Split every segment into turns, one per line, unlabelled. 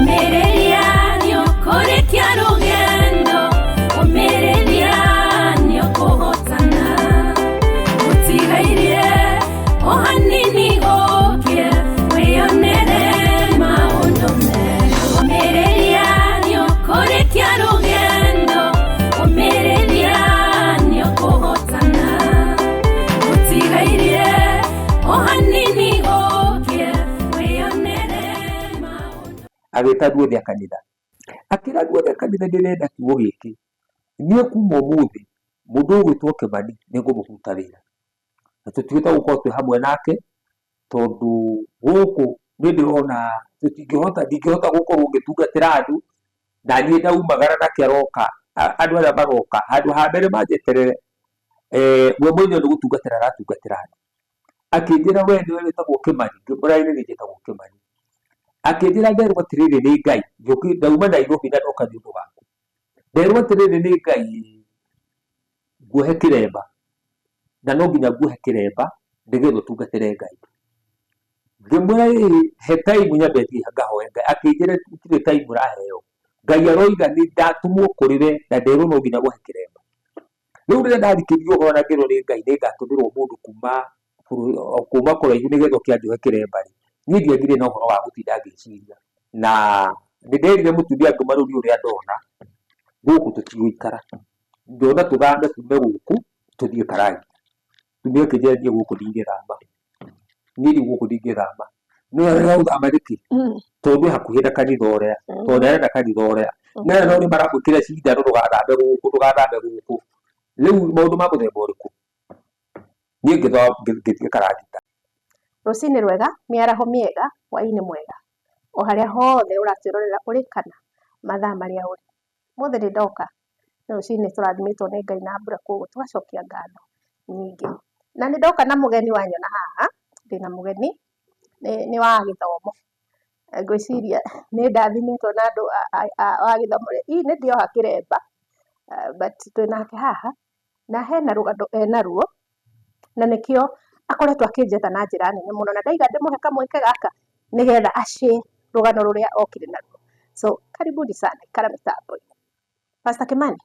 Ũmĩrĩria nĩũkũrĩkia rũgendo, ũmĩrĩria nĩũkũhotana. Gũtigairie o hanini ũkĩe, wĩyonere maũndũ merũ. Ũmĩrĩria nĩũkũrĩkia rũgendo, ũmĩrĩria nĩũkũhotana. Gũtigairie o hanini ũkĩe, wĩyonere maũndũ.
Agĩta andũ othe a kanitha, akĩra andũ othe a kanitha, "Ndĩrenda kiugo gĩkĩ. Niĩ kuma ũmũthĩ mũndũ ũgwĩtwo Kĩmani nĩ ngũmũbuta wĩra, na tũtigĩte gũkorwo twĩ hamwe nake, tondũ gũkũ nĩ ndĩrona tũtingĩhota, ndingĩhota gũkorwo ngĩtungatĩra andũ na niĩ ndaumagara nake aroka. Andũ arĩa maroka handũ ha mbere manjeterere, we mwenyewe nĩ gũtungatĩra aratungatĩra andũ." Akĩnjĩra, "We nĩwe wĩtagwo Kĩmani?" Ngĩmwĩra, "Ĩĩ, nĩ niĩ njĩtagwo Kĩmani." Akĩnjĩra, "Nderwo atĩrĩrĩ nĩ Ngai, ndauma Nairobi na ndoka nĩ ũndũ waku. Nderwo atĩrĩrĩ nĩ Ngai nguohe kĩremba, na no nginya nguohe kĩremba nĩgetha ũtungatĩre Ngai." Ngĩmwĩra, "Ĩĩ, he time nyambe thiĩ ngahoe Ngai." Akĩnjĩra, "Gũtirĩ time ũraheo. Ngai aroiga nĩ ndatũmwo kũrĩ we na nderwo no nginya nguohe kĩremba." Rĩu rĩrĩa ndathikĩrĩirie ũhoro na ngĩrwo nĩ Ngai nĩ ngatũmĩrwo mũndũ kuma bũrũri, kuma kũraihu nĩgetha oke anjohe kĩremba rĩ, niĩ ndiagire na ũhoro wa gũtinda ngĩciria. Na nĩ nderire mũtumia, ngĩmwĩra, "Rĩu niĩ ũrĩa ndona, gũkũ tũtigũikara. Ndona tũthame tume gũkũ tũthiĩ Karagita." Mũtumia akĩnjĩra, "Niĩ gũkũ ndingĩthama. Niĩ rĩu gũkũ ndingĩthama." No ũrathama nĩkĩ? Tondũ hakuhĩ na kanitha ũrĩa, tondũ nĩ arenda kanitha ũrĩa. Na no nĩ maramwĩkĩra cindano, "Ndũgathame gũkũ, ndũgathame gũkũ." Rĩu maũndũ ma mũthemba ũrĩkũ? Niĩ ngĩthiĩ Karagita.
Rũcinĩ rwega, mĩaraho mĩega, hwaĩ-inĩ mwega. O harĩa hothe ũratwĩrorera ũrĩ kana mathaa marĩa ũrĩ. Ũmũthĩ nĩ ndoka, nĩ rũcinĩ tũrathimĩtwo nĩ Ngai na mbura, koguo tũgacokia ngatho nyingĩ. Na nĩ ndoka na mũgeni wanyona haha, ndĩna mũgeni nĩ wa gĩthomo. Ngwĩciria nĩ ndathimĩtwo na andũ a gĩthomo, hihi nĩ ndĩoha kĩremba, but twĩnake haha na hena rũgano enaruo, na nĩkĩo akoretwo akĩnjetha na njĩra nene mũno, na ndaiga ndĩmũhe kamweke gaka nĩgetha a share rũgano rũrĩa okire naruo. So karibuni sana ikara mĩtambo-inĩ. Pastor Kimani,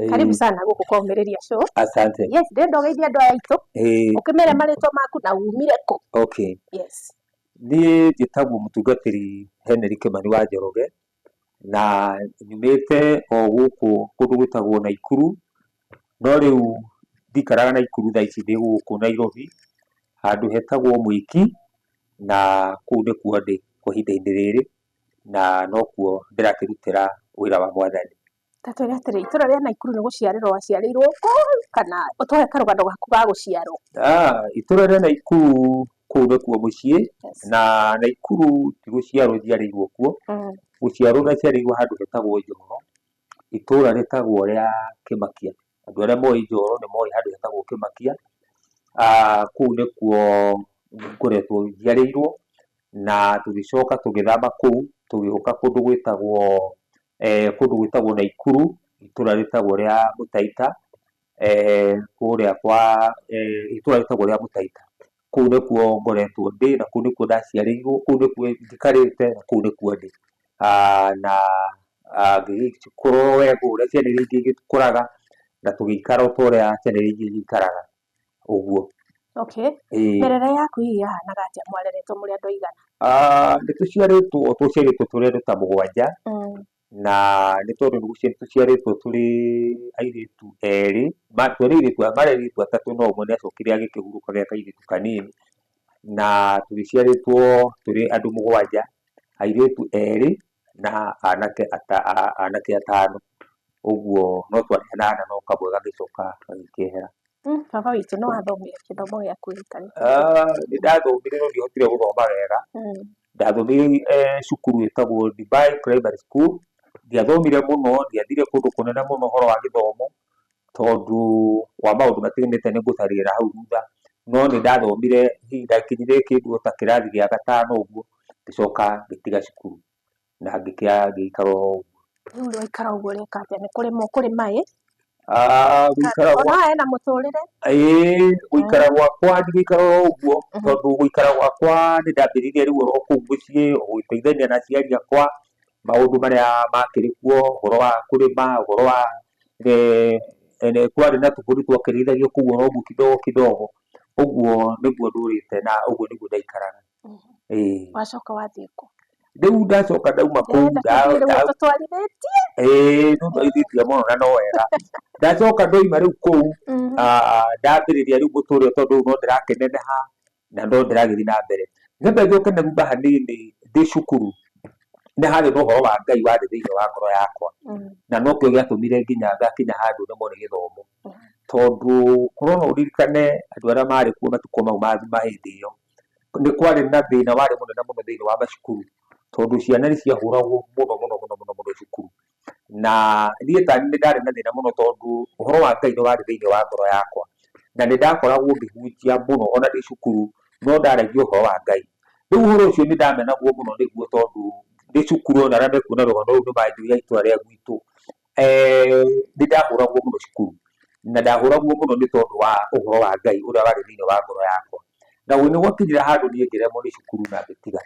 karibu sana gũkũ kwa Ũmĩrĩria Show.
Asante.
Yes, ndĩrenda ũgeithie andũ aya aitũ, ũkĩmere marĩtwa maku na umire kũ.
Okay.
Yes.
Niĩ njĩtagwo mũtungatĩri Henry Kĩmani wa Njoroge, na nyumĩte o gũkũ kũndũ gwĩtagwo Naikuru, no rĩu ndikaraga Naikuru, thaa ici ndĩ gũkũ Nairobi, handũ hetagwo Mwiki, na kũu nĩkuo ndĩ kwa ihinda-inĩ rĩrĩ, na nokuo ndĩrakĩrutĩra wĩra wa Mwathani.
Ta twĩre atĩrĩ, itũra rĩa Naikuru nĩ gũciarĩrwo waciarĩirwo kũu, kana ũtũhe karũgano gaku ga gũciarwo?
Ah, itũra rĩa Naikuru kũu nĩkuo mũciĩ, na Naikuru ti gũciarwo njiarĩirwo kuo, gũciarwo ndaciarĩirwo handũ hetagwo Njoro, itũra rĩtagwo rĩa Kĩmakia. Andũ arĩa moĩ Njoro nĩ moĩ handũ hetagwo Kĩmakia. Ah, kũu nĩkuo ngoretwo njiarĩirwo, na tũgĩcoka tũgĩthama kũu tũgĩũka kũndũ gwĩtagwo Naikuru, itũra rĩtagwo rĩa Mũtaita, kũrĩa kwa itũra rĩtagwo rĩa Mũtaita. Kũu nĩkuo ngoretwo ndĩ, na kũu nĩkuo ndaciarĩirwo, kũu nĩkuo njikarĩte, na kũu nĩkuo ndĩ. Na ngĩgĩkũra o wega ũrĩa ciana iria ingĩ igĩkũraga, na tũgĩikara o ta ũrĩa ciana iria ingĩ igĩikaraga, ũguo.
Okay.
Ĩĩ.
Mĩrere yaku hihi yahanaga atĩa? Mwareretwo mũrĩ andũ aigana?
Nĩ tũciarĩtwo, tũciarĩtwo tũrĩ andũ ta mũgwanja, na nĩ tondũ nĩ tũciarĩtwo tũrĩ airĩtu erĩ, twarĩ airĩtu, marĩ airĩtu atatũ, no ũmwe nĩ acokire agĩkĩhurũka gĩa kairĩtu kanini, na tũgĩciarĩtwo tũrĩ andũ mũgwanja, airĩtu erĩ na anake atano, ũguo no twarĩ anana, no kamwe gagĩcoka gagĩkĩehera.
Baba witũ, nĩ wathomire? Gĩthomo gĩaku gĩikarĩte?
Nĩ ndathomire, no ndiahotire gũthoma wega. Ndathomire cukuru ĩtagwo Dubai Primary School. Ndiathomire mũno, ndiathire kũndũ kũnene mũno ũhoro wa gĩthomo, tondũ wa maũndũ matiganĩte nĩ ngũtarĩra hau thutha, no nĩ ndathomire, hihi ndakinyire kĩndũ ta kĩrathi gĩa gatano ũguo, ngĩcoka ngĩtiga cukuru na ngĩikara o ũguo.
Rĩu waikara ũguo ũreka atĩa? Nĩ kũrĩma ũkũrĩma ĩ?
Gũikara
Ona ena mũtũrĩre?
Ĩĩ, gũikara gwakwa ndigũikara o ũguo, tondũ gũikara gwakwa nĩ ndambĩrĩirie rĩu oro kũu mũciĩ, gũteithania na aciari akwa. Maũndũ marĩa makĩrĩ kuo, ũhoro wa kũrĩma, ũhoro wa kwarĩ na tũbũri twakĩrĩithagio kũu oro ũguo kidogo kidogo, ũguo nĩguo ndũrĩte na ũguo nĩguo ndaikaraga. Ĩĩ.
Wacoka wathiĩ kũ?
Rĩu ndacoka ndauma kũu
Ndĩrenda tũthiĩ rĩu tũtwarithĩtie.
Ĩĩ nĩũtwarithĩtie mũno na no wega. Ndacoka ndoima rĩu kũu, ndambĩrĩria rĩu mũtũrĩre tondũ rĩu no ndĩrakĩneneha na no ndĩragĩthiĩ na mbere. Nyambe njoke na thutha hanini ndĩ cukuru, nĩ harĩ na ũhoro wa Ngai warĩ thĩinĩ wa ngoro yakwa, na nokĩo gĩatũmire nginya ngakinya handũ nemwo nĩ gĩthomo. Tondũ korwo no ũririkane andũ arĩa marĩ kuo matukũ mau ma hĩndĩ ĩyo, nĩ kwarĩ na thĩna warĩ mũnene mũno thĩinĩ wa macukuru, tondũ ciana nĩ ciahũragwo mũno mũno mũno mũno mũno cukuru. Na niĩ ta niĩ nĩ ndarĩ na thĩna mũno tondũ ũhoro wa Ngai nĩ warĩ thĩinĩ wa ngoro yakwa, na nĩ ndakoragwo ngĩhunjia mũno ona ndĩ cukuru, no ndaragia ũhoro wa Ngai. Rĩu ũhoro ũcio nĩ ndamenagwo mũno nĩguo tondũ ndĩ cukuru ona arĩa mekuona rũgano rũu nĩ manjũĩ a itũra rĩa gwitũ, nĩ ndahũragwo mũno cukuru, na ndahũragwo mũno nĩ tondũ wa ũhoro wa Ngai ũrĩa warĩ thĩinĩ wa ngoro yakwa. Na nĩ gwakinyire handũ niĩ ngĩremwo nĩ cukuru na ngĩtiga.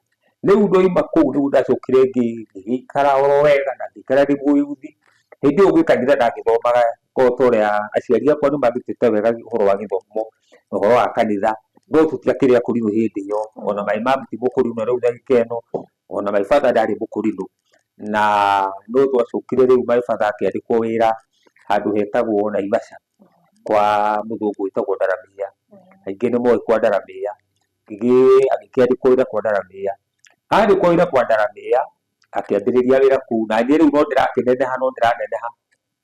Rĩu ndoima kũu nĩguo ndacokire ngĩgĩikara oro wega na ngĩikara ndĩ mũyuthi. Hĩndĩ ĩyo gwĩ kanitha ndagĩthomaga o ta ũrĩa aciari akwa nĩ mandutĩte wega ũhoro wa gĩthomo na ũhoro wa kanitha, no tũtiakĩrĩ akũrinũ hĩndĩ ĩyo, ona my mum ti mũkũrinũ rĩu ndagĩka ĩno, ona my father ndarĩ mũkũrinũ. Na no twacokire rĩu my father akĩandĩkwo wĩra handũ hetagwo Naivasha kwa mũthũngũ wĩtagwo Ndaramia, aingĩ nĩ moĩ kwa Ndaramia. Agĩkĩandĩkwo wĩra kwa Ndaramia. Andĩkwo wĩra kwa Ndaramia, akĩambĩrĩria wĩra kũu, na niĩ rĩu no ndĩrakĩneneha no ndĩraneneha.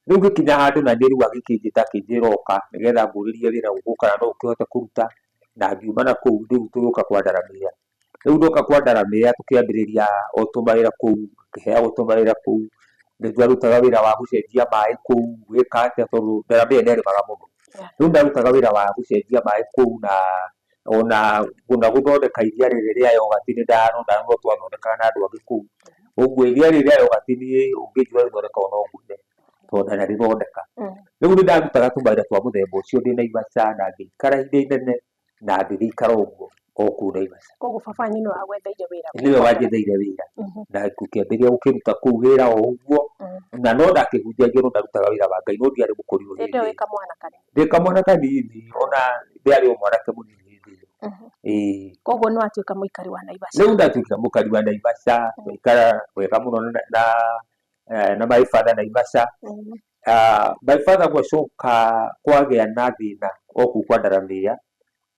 Rĩu ngĩkinya handũ na niĩ rĩu agĩkĩnjĩta akĩnjĩra ũka nĩgetha ngũrĩrie wĩra gũkũ kana no ũkĩhote kũruta, na ngiuma na kũu rĩu tũgĩũka kwa Ndaramia. Rĩu ndoka kwa Ndaramia tũkĩambĩrĩria o tũmawĩra kũu, ngĩheagwo tũmawĩra kũu, nĩ twarutaga wĩra wa gũcenjia maĩ kũu, gwĩka atĩa tondũ Ndaramia nĩ arĩmaga mũno. Rĩu ndarutaga wĩra wa gũcenjia maĩ kũu na ona ona gũthondeka iria rĩrĩ rĩa yogati nĩ no twathondekaga na andũ angĩ kũu. Ũguo iria rĩrĩ rĩa yogati niĩ ũngĩnjĩra rĩthondekagwo no ngwĩre tondũ ndanarĩthondeka. Rĩu nĩ ndarutaga tũmawĩra twa mũthemba ũcio ndĩ Naivasha na ngĩikara ihinda inene na ngĩgĩikara ũguo o kũu Naivasha.
Koguo baba wanyu nĩwe wagwetheire wĩra?
Nĩwe wanjetheire wĩra na ngĩkĩambĩrĩria gũkĩruta kũu wĩra o ũguo na no ndakĩhunjagia no ndarutaga wĩra wa Ngai no ndiarĩ mũkũrinũ
Hĩndĩ ĩyo wĩ kamwana kanini?
Ndĩ kamwana kanini ona ndiarĩ o mwanake mũnini hĩndĩ ĩyo. Ĩĩ.
Koguo nĩ watuĩka mũikari wa Naivasha?
Rĩu ndatuĩkire mũikari wa Naivasha, twaikara wega mũno na my father Naivasha. My father gwacoka kwagĩa na thĩna o kũu kwa Ndaramia,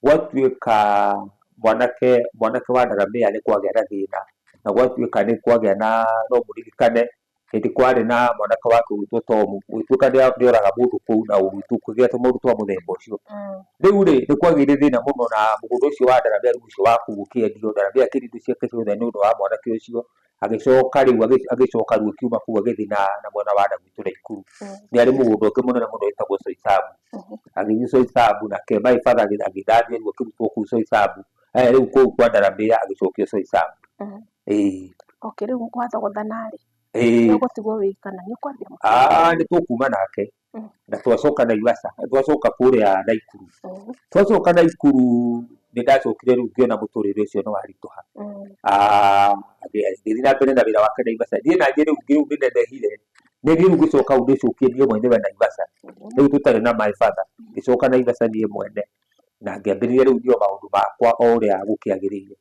gwatuĩka mwanake mwanake wa Ndaramia nĩ kwagĩa na thĩna, na gwatuĩka nĩ kwagĩa na no mũririkane hĩndĩ kwarĩ na mwanake wake ũgwĩtwo Tom, gũgĩtuĩka nĩ oraga mũndũ kũu na gũgĩtuĩka tũmaũndũ twa mũthemba ũcio. Rĩu rĩ, nĩ kwagĩire thĩna mũno na mũgũnda ũcio wa Ndaramia rĩu ũcio wa kũu ũkĩendio, Ndaramia akĩendia indo ciake ciothe nĩ ũndũ wa mwanake ũcio. Agĩcoka rĩu agĩcoka rĩu akiuma kũu agĩthiĩ na mwena wa na gwitũ Naikuru. Nĩ arĩ mũgũnda ũngĩ mũnene mũno wĩtagwo Soisambu. Agĩthiĩ Soisambu nake my father agĩthamio rĩu akĩrutwo kũu Soisambu, rĩu kũu kwa Ndaramia agĩcokio Soisambu. Ĩĩ.
Okay, rĩu mwathogothana rĩ, nĩ ũgũtigwo wĩ kana nĩ ũkwambia
mũtũrĩre? Nĩ tũkuma nake na twacoka Naivasha, twacoka kũrĩa Naikuru. Twacoka Naikuru nĩ ndacokire rĩu ngĩona mũtũrĩre ũcio nĩ waritũha. Ngĩthiĩ na mbere na wĩra wake Naivasha. Niĩ naniĩ rĩu nĩ nenehire, nĩ niĩ rĩu ngĩcoka hau ndĩcokie niĩ mwenyewe Naivasha. Rĩu tũtarĩ na my father, ngĩcoka Naivasha niĩ mwene na ngĩambĩrĩria rĩu niĩ maũndũ makwa o ũrĩa gũkĩagĩrĩire.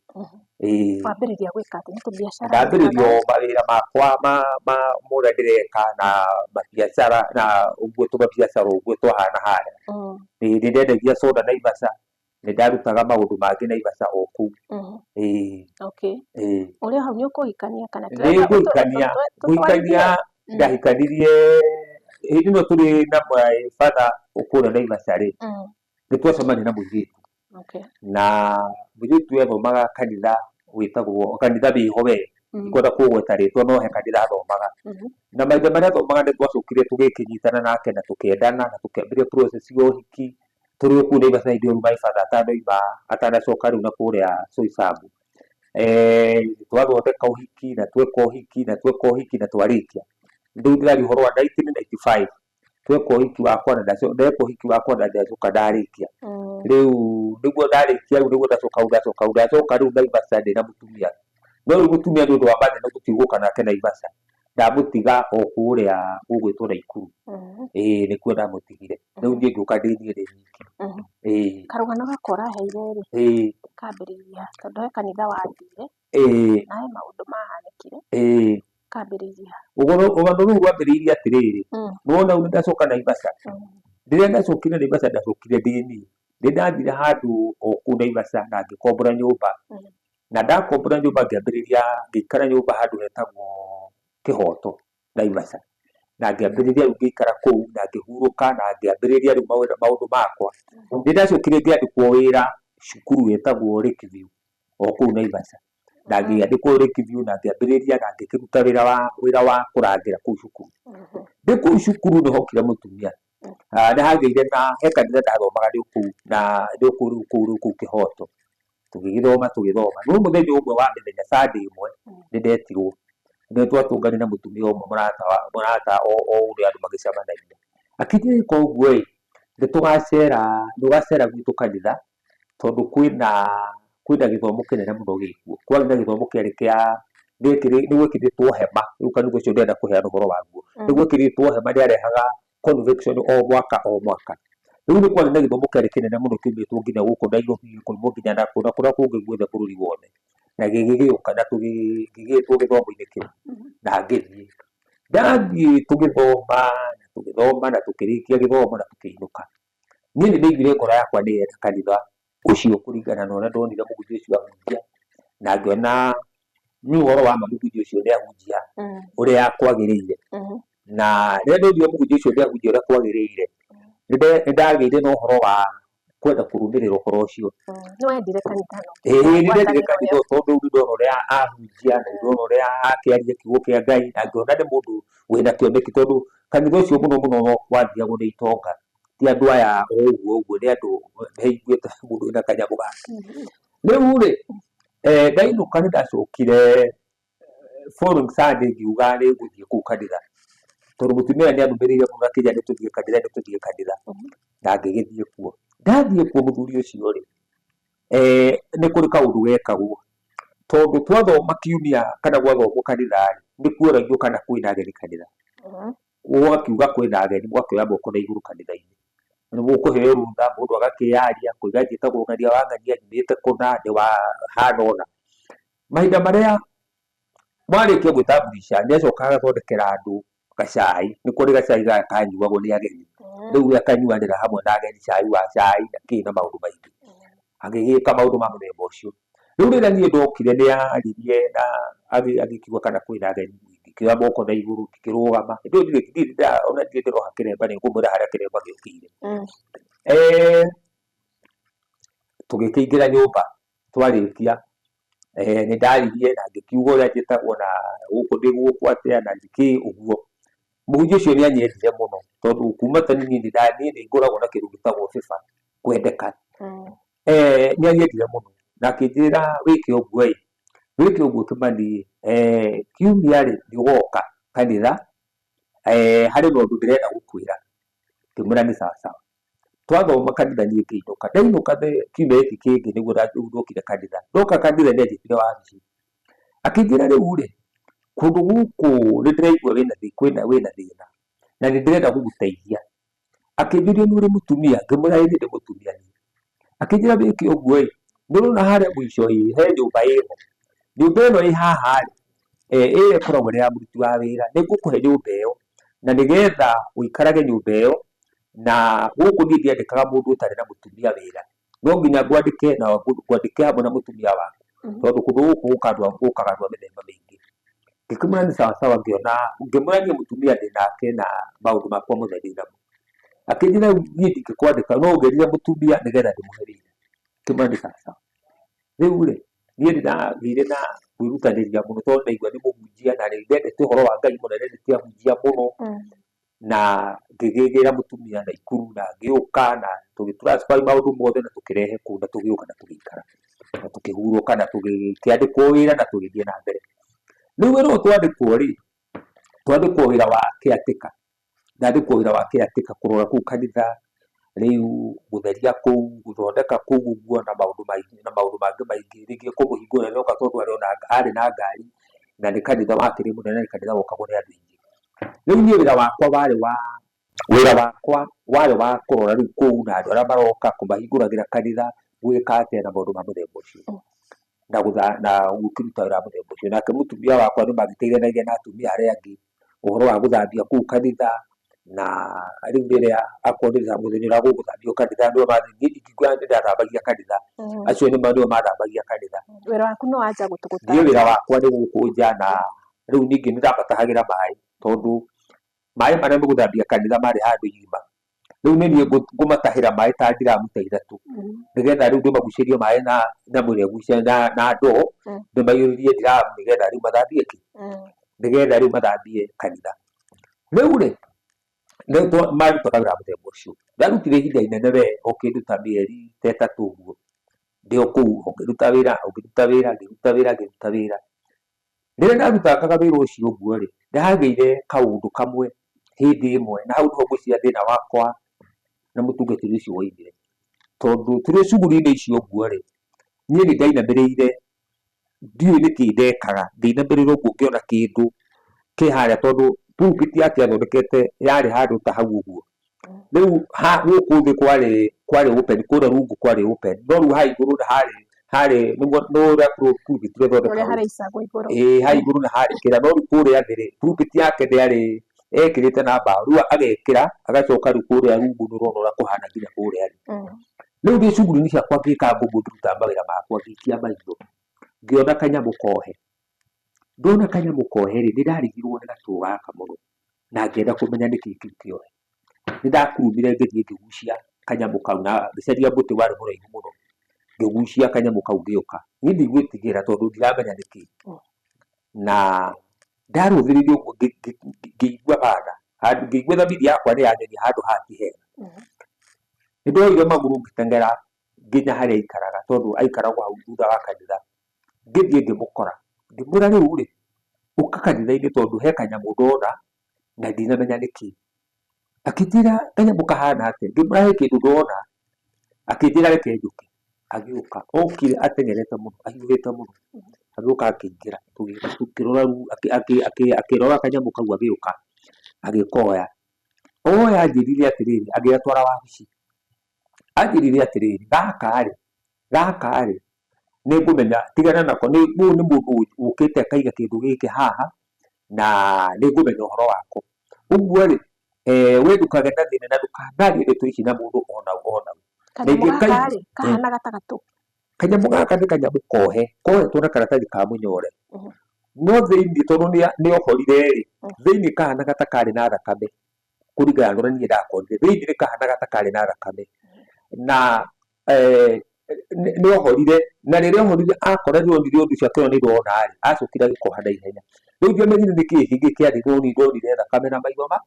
Ĩĩ.
Wambĩrĩria gwĩka atĩa? Nĩ tũbiacara?
Ndambĩrĩria o mawĩra makwa ma ũrĩa ndĩreka na mabiacara na ũguo tũmabiacara ũguo twahana hana. Ĩĩ nĩ ndendagia soda Naivasha, nĩ ndarutaga maũndũ mangĩ Naivasha o kũu. Ĩĩ.
Okay.
Ĩĩ.
Ũrĩ o hau nĩ ũkũhikania kana?
Nĩ ngũhikania, ngũhikania ndahikanirie hĩndĩ ĩno tũrĩ na my father kũrĩa Naivasha rĩ, nĩ twacemanirie na mũirĩtu. Na mũirĩtu ũyũ athomaga kanitha wĩtagwo kanitha wĩho we, ndikwenda kũgweta rĩtwa no he kanitha athomaga. Na mahinda marĩa athomaga nĩ twacokire tũgĩkĩnyitana nake na tũkĩendana na tũkĩambĩrĩria process ya ũhiki tũrĩ o kũu Naivasha hĩndĩ ĩyo my father atanauma atanacoka rĩu na kũrĩa Soisambu. Twathondeka ũhiki na tweka ũhiki na tweka ũhiki na twarĩkia. Rĩu ndĩraria ũhoro wa 1995 tweka ũhiki wakwa na ndeka ũhiki wakwa na ndacoka ndarĩkia. Rĩu nĩguo ndarĩkia rĩu nĩguo ndacoka hau ndacoka hau ndacoka rĩu Naivasha ndĩna mũtumia. No rĩu mũtumia nĩ ũndũ wa mathĩna tũtigũka nake Naivasha. Ndamũtiga o kũrĩa gũgwĩtwo Naikuru. Ĩĩ nĩkuo ndamũtigire. Rĩu niĩ ngĩũka ndĩ niĩ ndĩ nyiki. Ĩĩ.
Karũgano gaka ũraheire rĩ,
Ĩĩ.
kambĩrĩirie ha? Tondũ he kanitha wathire,
Ĩĩ.
na he maũndũ mahanĩkire,
Ĩĩ.
kambĩrĩirie ha?
Ũhoro rũgano rũu rwambĩrĩirie atĩrĩrĩ, nĩwona rĩu nĩndacoka Naivasha, rĩrĩa ndacokire Naivasha ndacokire ndĩ niĩ. Nĩndathire handũ o kũu Naivasha na ngĩkombora nyũmba. Na ndakombora nyũmba ngĩambĩrĩria ngĩikara nyũmba handũ hetagwo Kĩhoto Naivasha. Na ngĩambĩrĩria rĩu ngĩikara kũu na ngĩhurũka na ngĩambĩrĩria rĩu maũndũ makwa. Nĩ ndacokire ngĩandĩkwo wĩra cukuru wĩtagwo Lake View o kũu Naivasha. Na ngĩandĩkwo Lake View na ngĩambĩrĩria na ngĩkĩruta wĩra wa kũrangĩra kũu cukuru. Ndĩ kũu cukuru nĩ hokire mũtumia. Nĩ hagĩire na he kanitha ndathomaga ndĩ o kũu na ndĩ o kũu rĩu kũu rĩu kũu Kĩhoto. Tũgĩgĩthoma tũgĩthoma, no mũthenya ũmwe wa mĩthenya Sunday ĩmwe nĩ ndetirwo, nĩ twatũnganire na mũtumia ũmwe mũrata wa mũrata o ũrĩa andũ magĩcemanagia. Akĩnjĩra ĩka ũguo ĩ, nĩ tũgacera nĩ ũgacera gwitũ kanitha tondũ kwĩna kwĩna gĩthomo kĩnene mũno gĩkuo. Kwarĩ na gĩthomo kĩarĩ kĩa nĩ gwekĩrĩtwo hema, rĩu kanitha ũcio ndĩrenda kũheana ũhoro waguo. Nĩ gwekĩrĩtwo hema nĩ arehaga convocation o mwaka o mwaka. Rĩu nĩ kwarĩ na gĩthomo kĩarĩ kĩnene mũno kĩaumĩtwo nginya gũkũ Nairobi, gĩkoimwo nginya nakũ na kũrĩa kũngĩ guothe bũrũri wothe. Na gĩgĩũka na ngĩgĩtwo gĩthomo-inĩ kĩu na ngĩthiĩ. Ndathiĩ tũgĩthoma na tũgĩthoma na tũkĩrĩkia gĩthomo na tũkĩinũka. Niĩ nĩ ndaiguire ngoro yakwa nĩ ĩrenda kanitha ũcio kũringana na ũrĩa ndonire mũhunjia ũcio ahunjia, na ngĩona nĩ ũhoro wa ma mũhunjia ũcio nĩ ahunjia ũrĩa kwagĩrĩire. Na rĩrĩa ndonire mũhunjia ũcio nĩ ahunjia ũrĩa kwagĩrĩire, nĩ ndagĩire na ũhoro wa kwenda kũrũmĩrĩra ũhoro ũcio.
Nĩ wendire kanitha no?
Ĩĩ nĩ ndendire kanitha ũyũ tondũ nĩ ndona ũrĩa ahunjia, na nĩ ndona ũrĩa akĩaria kiugo kĩa Ngai, na ngĩona nĩ mũndũ wĩna kĩoneki tondũ kanitha ũcio mũno mũno wathiagwo nĩ itonga, ti andũ aya o ũguo ũguo, nĩ andũ meiguĩte mũndũ wĩna kanyamũ gake. Rĩu rĩ, ndainũka nĩ ndacokire following Sunday ngiuga nĩ ngũthiĩ kũu kanitha, tondũ mũtumia nĩ anũmĩrĩire mũno akĩnjĩra nĩ tũthiĩ kanitha, nĩ tũthiĩ kanitha, na ngĩgĩthiĩ kuo. Ndathiĩ kuo mũthuri ũcio rĩ, nĩ kũrĩ kaũndũ gekagwo, tondũ twathoma kiumia kana gwathomwo kanitha rĩ, nĩ kuoragio kana kwĩna ageni kanitha. Ũgakiuga kwĩna ageni mũgakĩoya moko na igũrũ kanitha-inĩ. Nĩ mũkũheo rũtha mũndũ agakĩyaria akoiga njĩtagwo ng'ania wa ng'ania nyumĩte kũna ndĩ wa hana ũna. Mahinda marĩa mwarĩkia gwĩtamburisha nĩ acokaga agathondekera andũ gacai, nĩ kũrĩ gacai gaya kanyuagwo nĩ ageni, rĩu we akanyuanĩra hamwe na ageni cai wa cai na kĩ na maũndũ maingĩ, agĩgĩka maũndũ ma mũthemba ũcio. Rĩu rĩrĩa niĩ ndokire nĩ aririe na agĩkiuga kana kwĩna ageni, ngĩkĩoya moko na igũrũ ngĩkĩrũgama, hĩndĩ ĩyo ona ndirĩ ndĩroha kĩremba nĩ ngũmwĩra harĩa kĩremba gĩũkĩire. Tũgĩkĩingĩra nyũmba twarĩkia, nĩ ndaririe na ngĩkiuga ũrĩa njĩtagwo na gũkũ ndĩ gũkũ atĩa na nĩkĩ ũguo. Mũhunjia ũcio nĩ anyendire mũno tondũ kuma tene niĩ nĩ ngoragwo na kĩndũ gĩtagwo favor, kwendeka. Nĩ anyendire mũno na akĩnjĩra wĩke ũguo ĩ, wĩke ũguo Kĩmani ĩ, kiumia rĩ nĩ ũgoka kanitha, harĩ na ũndũ ndĩrenda gũkwĩra. Ngĩmwĩra nĩ sawa sawa. Twathoma kanitha niĩ ngĩinũka, ndainũka kiumia gĩkĩ kĩngĩ nĩguo ndokire kanitha, ndoka kanitha nĩ anjĩtire wabici, akĩnjĩra rĩu rĩ, kũndũ gũkũ nĩ ndĩraigua wĩna thĩna na nĩ ndĩrenda gũgũteithia. Akĩnjũria nĩ ũrĩ mũtumia, ngĩmwĩra ĩĩ nĩ ndĩ mũtumia niĩ. Akĩnjĩra wĩke ũguo ĩ, nĩ ũrona harĩa mũico ĩ, he nyũmba ĩho, nyũmba ĩno ĩ haha rĩ, ĩrĩa ĩkoragwo ĩrĩ ya mũruti wa wĩra, nĩ ngũkũhe nyũmba ĩyo na nĩgetha ũikarage nyũmba ĩyo, na gũkũ niĩ ndiandĩkaga mũndũ ũtarĩ na mũtumia wĩra, no nginya ngwandĩke na ngwandĩke hamwe na mũtumia waku, tondũ kũndũ gũkũ gũkaga andũ a mĩthemba mĩingĩ. Ngĩkĩmwĩra nĩ sawa sawa ngĩona, ngĩmwĩra niĩ mũtumia ndĩ nake na maũndũ makwa mothe ndĩ namo. Akĩnjĩra rĩu niĩ ndingĩkwandĩka no ũngĩrire mũtumia nĩgetha ndĩmũhe wĩra. Ngĩmwĩra nĩ sawa sawa. Rĩu rĩ, niĩ nĩ ndagĩire na kwĩrutanĩria mũno tondũ ndaigua nĩ mũhunjia na nĩ ndendete ũhoro wa Ngai mũno, nĩ ndendete ahunjia mũno. Na ngĩgĩgĩra mũtumia Naikuru na ngĩũka na tũgĩ transfer maũndũ mothe na tũkĩrehe kũu na tũgĩũka na tũgĩikara na tũkĩhurũka na tũgĩkĩandĩkwo wĩra na tũgĩthiĩ na mbere. Rĩu wĩra ũyũ twandĩkwo rĩ, twandĩkwo wĩra wa caretaker, ndandĩkwo wĩra wa caretaker kũrora kũu kanitha, rĩu gũtheria kũu, gũthondeka kũu ũguo na maũndũ maingĩ na maũndũ mangĩ maingĩ, rĩngĩ kũmũhingũrĩra nĩoka tondũ arĩ na ngari. Na nĩ kanitha wakĩrĩ mũnene, nĩ kanitha wokagwo nĩ andũ aingĩ. Rĩu niĩ wĩra wakwa warĩ wa wĩra wakwa warĩ wa kũrora rĩu kũu na andũ arĩa maroka, kũmahingũragĩra kanitha, gwĩka atĩa na maũndũ ma mũthemba ũcio. Na gũtha na gũkĩruta wĩra wa mũthemba ũcio. Nake mũtumia wakwa nĩ magĩteithanagia na atumia arĩa angĩ ũhoro wa gũthambia kũu kanitha, na rĩu rĩrĩa akorwo nĩ ta mũthenya ũrĩa gũgũthambio kanitha nĩo mathiĩ, niĩ ndingiuga nĩ ndathambagia kanitha, acio nĩo mathambagia kanitha.
Wĩra waku nĩ wa nja gũtũgũta?
Niĩ wĩra wakwa nĩ gũkũ nja na rĩu ningĩ nĩ ndamatahagĩra maĩ tondũ maĩ marĩa megũthambia kanitha marĩ handũ irima. Rĩu nĩ niĩ ngũmatahĩra maĩ ta ndiramu ta ithatũ nĩgetha rĩu ndĩmagucĩrie maĩ na nyamũ ĩrĩa ĩgucia na ndoo, ndĩmaiyũrĩrie ndiramu nĩgetha rĩu mathambie kĩ? Nĩgetha rĩu mathambie kanitha. Rĩu rĩ, marutaga wĩra mũthemba ũcio. Ndarutire ihinda inene we o kĩndũ ta mĩeri ta ĩtatũ ũguo, ndĩ o kũu o ngĩruta wĩra, o ngĩruta wĩra, ngĩruta wĩra, ngĩruta wĩra. Rĩrĩa ndarutangaga wĩra ũcio ũguo rĩ, ndahagĩire kaũndũ kamwe hĩndĩ ĩmwe, na hau nĩho ngwĩciria thĩna wakwa na mũtungatĩri ũcio waumire. Tondũ tũrĩ cuguri-inĩ icio ũguo rĩ, niĩ nĩ ndainamĩrĩire, ndiũĩ nĩkĩ ndekaga, ngĩinamĩrĩra ũguo ngĩona kĩndũ kĩ harĩa tondũ pulpit yake athondekete yarĩ handũ ta hau ũguo. Rĩu gũkũ thĩ kwarĩ kwarĩ open, kũrĩa rungu kwarĩ open, no rĩu haha igũrũ nĩ harĩ harĩ nĩguo nĩ ũrĩa pulpit
Ũrĩa
ĩthondekagwo.
haraicagwo igũrũ.
Ĩĩ haha igũrũ nĩ harĩ kĩrĩa, no rĩu kũrĩa thĩ rĩ, pulpit yake ndĩarĩ ekĩrĩte na mbaũ, rĩu agekĩra agacoka rĩu kũrĩa rungu nĩ ũrona ũrĩa kũhana nginya kũrĩa thĩ. Rĩu ndĩ cuguri-inĩ ciakwa ngĩka ũguo ngĩruta mawĩra makwa ngĩikia maitho, ngĩona kanyamũ kohe. Ndona kanyamũ kohe rĩ, nĩ ndarigirwo nĩ gatũ gaka mũno, na ngĩenda kũmenya nĩkĩ kĩu kĩohe. Nĩ ndakurumire ngĩthiĩ ngĩgucia kanyamũ kau na ngĩcaria mũtĩ warĩ mũraihu mũno, ngĩgucia kanyamũ kau ngĩũka. Niĩ ndigwĩtigĩra tondũ ndiramenya nĩkĩ. Na ndarũthĩrĩria ũguo ngĩigua bana, handũ ngĩigua thamiri yakwa nĩ yanyonia handũ haha ti hega. Nĩ ndoire magũrũ ngĩteng'era nginya harĩa aikaraga tondũ aikaragwo hau thutha wa kanitha. Ngĩthiĩ ngĩmũkora, ngĩmwĩra rĩu rĩ, ũka kanitha-inĩ tondũ he kanyamũ ndona na ndinamenya nĩkĩ. Akĩnjĩra kanyamũ kahana atĩa? Ngĩmwĩra he kĩndũ ndona, akĩnjĩra reke njũke. Agĩũka, okire ateng'erete mũno, ahiũhĩte mũno, agĩũka akĩingĩra, tũkĩrora akĩrora kanyamũ kau agĩũka, agĩkoya. Oya anjĩrire atĩrĩrĩ, agĩgatwara wabici. Anjĩrire atĩrĩrĩ, gaka rĩ, gaka rĩ, nĩ ngũmenya tigana nako, ũyũ nĩ mũndũ ũkĩte akaiga kĩndũ gĩkĩ haha, na nĩ ngũmenya ũhoro wako. Ũguo rĩ, we ndũkagĩe na thĩna na ndũkanarie ndeto ici na mũndũ ona ũ ona ũ.
Kanyamũ gaka rĩ, kahana ta gatũ?
Kanyamũ gaka nĩ kanyamũ kohe, kohetwo na karatathi ka mũnyore. No thĩiniĩ tondũ nĩ ohorire rĩ, thĩiniĩ kahanaga ta karĩ na thakame. Kũringana na ũrĩa niĩ ndakorire, thĩinĩ nĩ kahanaga ta karĩ na thakame. Na nĩ ohorire, na rĩrĩa ohorire akora nĩ onire ũndũ ũcio akĩona nĩ ndona rĩ, acokire agĩkoha na ihenya. Rĩu ndiamenyire nĩ kĩĩ kĩngĩ kĩarĩ no niĩ ndonire thakame na maitho ma.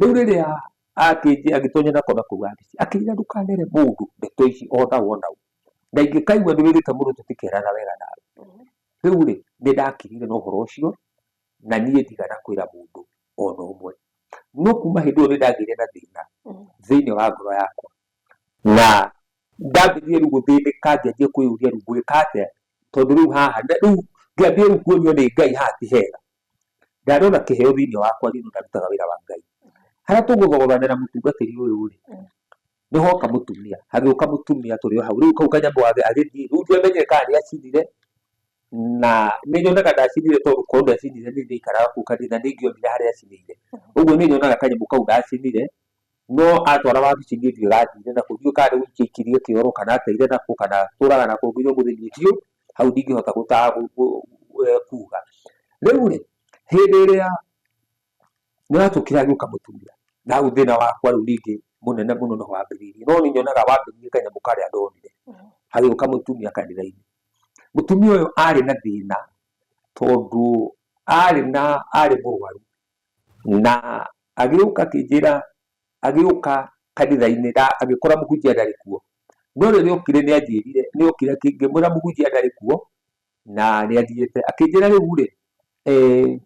Rĩu rĩrĩa agĩtonya nako na kũu wabici, akĩnjĩra ndũkanere mũndũ ndeto ici ona ũ ona ũ. Na ingĩkaigua nĩ wĩrĩte mũndũ tũtikerana wega nawe. Rĩu rĩ, nĩ ndakirire na ũhoro ũcio, na niĩ ndigana kwĩra mũndũ ona ũmwe. No kuma hĩndĩ ĩyo nĩ ndagĩire na thĩna thĩinĩ wa ngoro yakwa, na ndambĩrĩria rĩu gũthĩnĩka ngĩanjia kwĩyũria rĩu ngwĩka atĩa, tondũ rĩu haha rĩu ngĩambia rĩu kuonio nĩ Ngai haha ti hega. Ndarĩ ona kĩheo thĩinĩ wakwa niĩ no ndarutaga wĩra wa Ngai. Harĩa tũgũthogothanĩra mũtungatĩri ũyũ rĩ, nĩ hoka mũtumia, hagĩũka mũtumia tũrĩ o hau, rĩu kau kanyamũ agĩthiĩ, rĩu ndiamenyire kana nĩ acinire, na nĩ nyonaga ndacinire tondũ korwo ndacinire niĩ ndaikaraga kũu kanitha nĩ ingĩonire harĩa acinĩire. Ũguo niĩ nyonaga kanyamũ kau ndacinire, no atwara wabici niĩ ndiũĩ gathire nakũ, ndiũĩ kana nĩ gũikia aikirie kĩoro kana ateire nakũ kana atũraga nako nginya ũmũthĩ niĩ ndiũĩ, hau ndingĩhota kuga. Rĩu rĩ, hĩndĩ ĩrĩa nĩ hacokire hagĩũka mũtumia, na hau thĩna wakwa rĩu ningĩ mũnene mũno nĩho wambĩrĩirie, no niĩ nyonaga wambĩrĩirie kanyamũ karĩa ndonire, hagĩũka mũtumia kanitha-inĩ. Mũtumia ũyũ arĩ na thĩna tondũ arĩ na arĩ mũrwaru na agĩũka akĩnjĩra agĩũka kanitha-inĩ na agĩkora mũhunjia ndarĩ kuo. No rĩrĩa okire nĩ anjĩrire nĩ okire ngĩmwĩra mũhunjia ndarĩ kuo na nĩ athiĩte. Akĩnjĩra rĩu rĩ,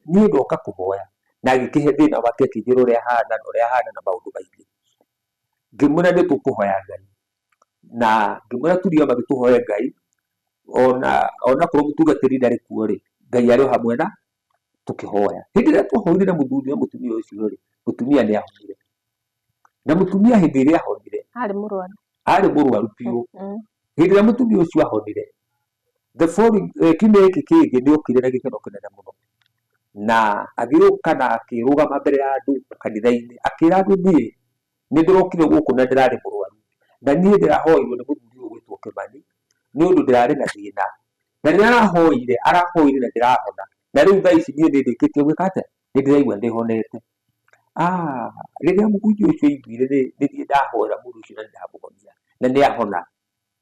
niĩ ndoka kũhoya na agĩkĩhe thĩna wake akĩnjĩra ũrĩa ahana na ũrĩa ahana na maũndũ maingĩ. Ngĩmwĩra nĩ tũkũhoya Ngai na ngĩmwĩra turia ma tũhoe Ngai ona onakorwo mũtungatĩri ndarĩ kuo rĩ, Ngai arĩ o hamwe na tũkĩhoya. Hĩndĩ ĩrĩa twahoire na mũthuri na mũtumia ũcio rĩ, mũtumia nĩ ahonire. Na mũtumia hĩndĩ ĩrĩa ahonire,
Arĩ mũrwaru.
Arĩ mũrwaru biũ. Hĩndĩ ĩrĩa mũtumia ũcio ahonire, the following, kiumia gĩkĩ kĩngĩ nĩ okire na gĩkeno kĩnene mũno. Na agĩũka na akĩrũgama mbere ya andũ kanitha-inĩ, akĩra andũ, "Niĩ nĩ ndĩrokire gũkũ na ndĩrarĩ mũrwaru, na niĩ ndĩrahoeirwo nĩ mũthuri ũyũ ũgwĩtwo Kĩmani nĩ ũndũ ndĩrarĩ na thĩna. Na rĩrĩa arahoire, arahoire na ndĩrahona. Na rĩu thaa ici niĩ nĩ ndĩkĩtie gwĩka atĩa? Nĩ ndĩraigua ndĩhonete." Ah, rĩrĩa mũhunjia ũcio aiguire nĩ niĩ ndahoera mũndũ ũcio na nĩ ndamũhonia na nĩ ahona,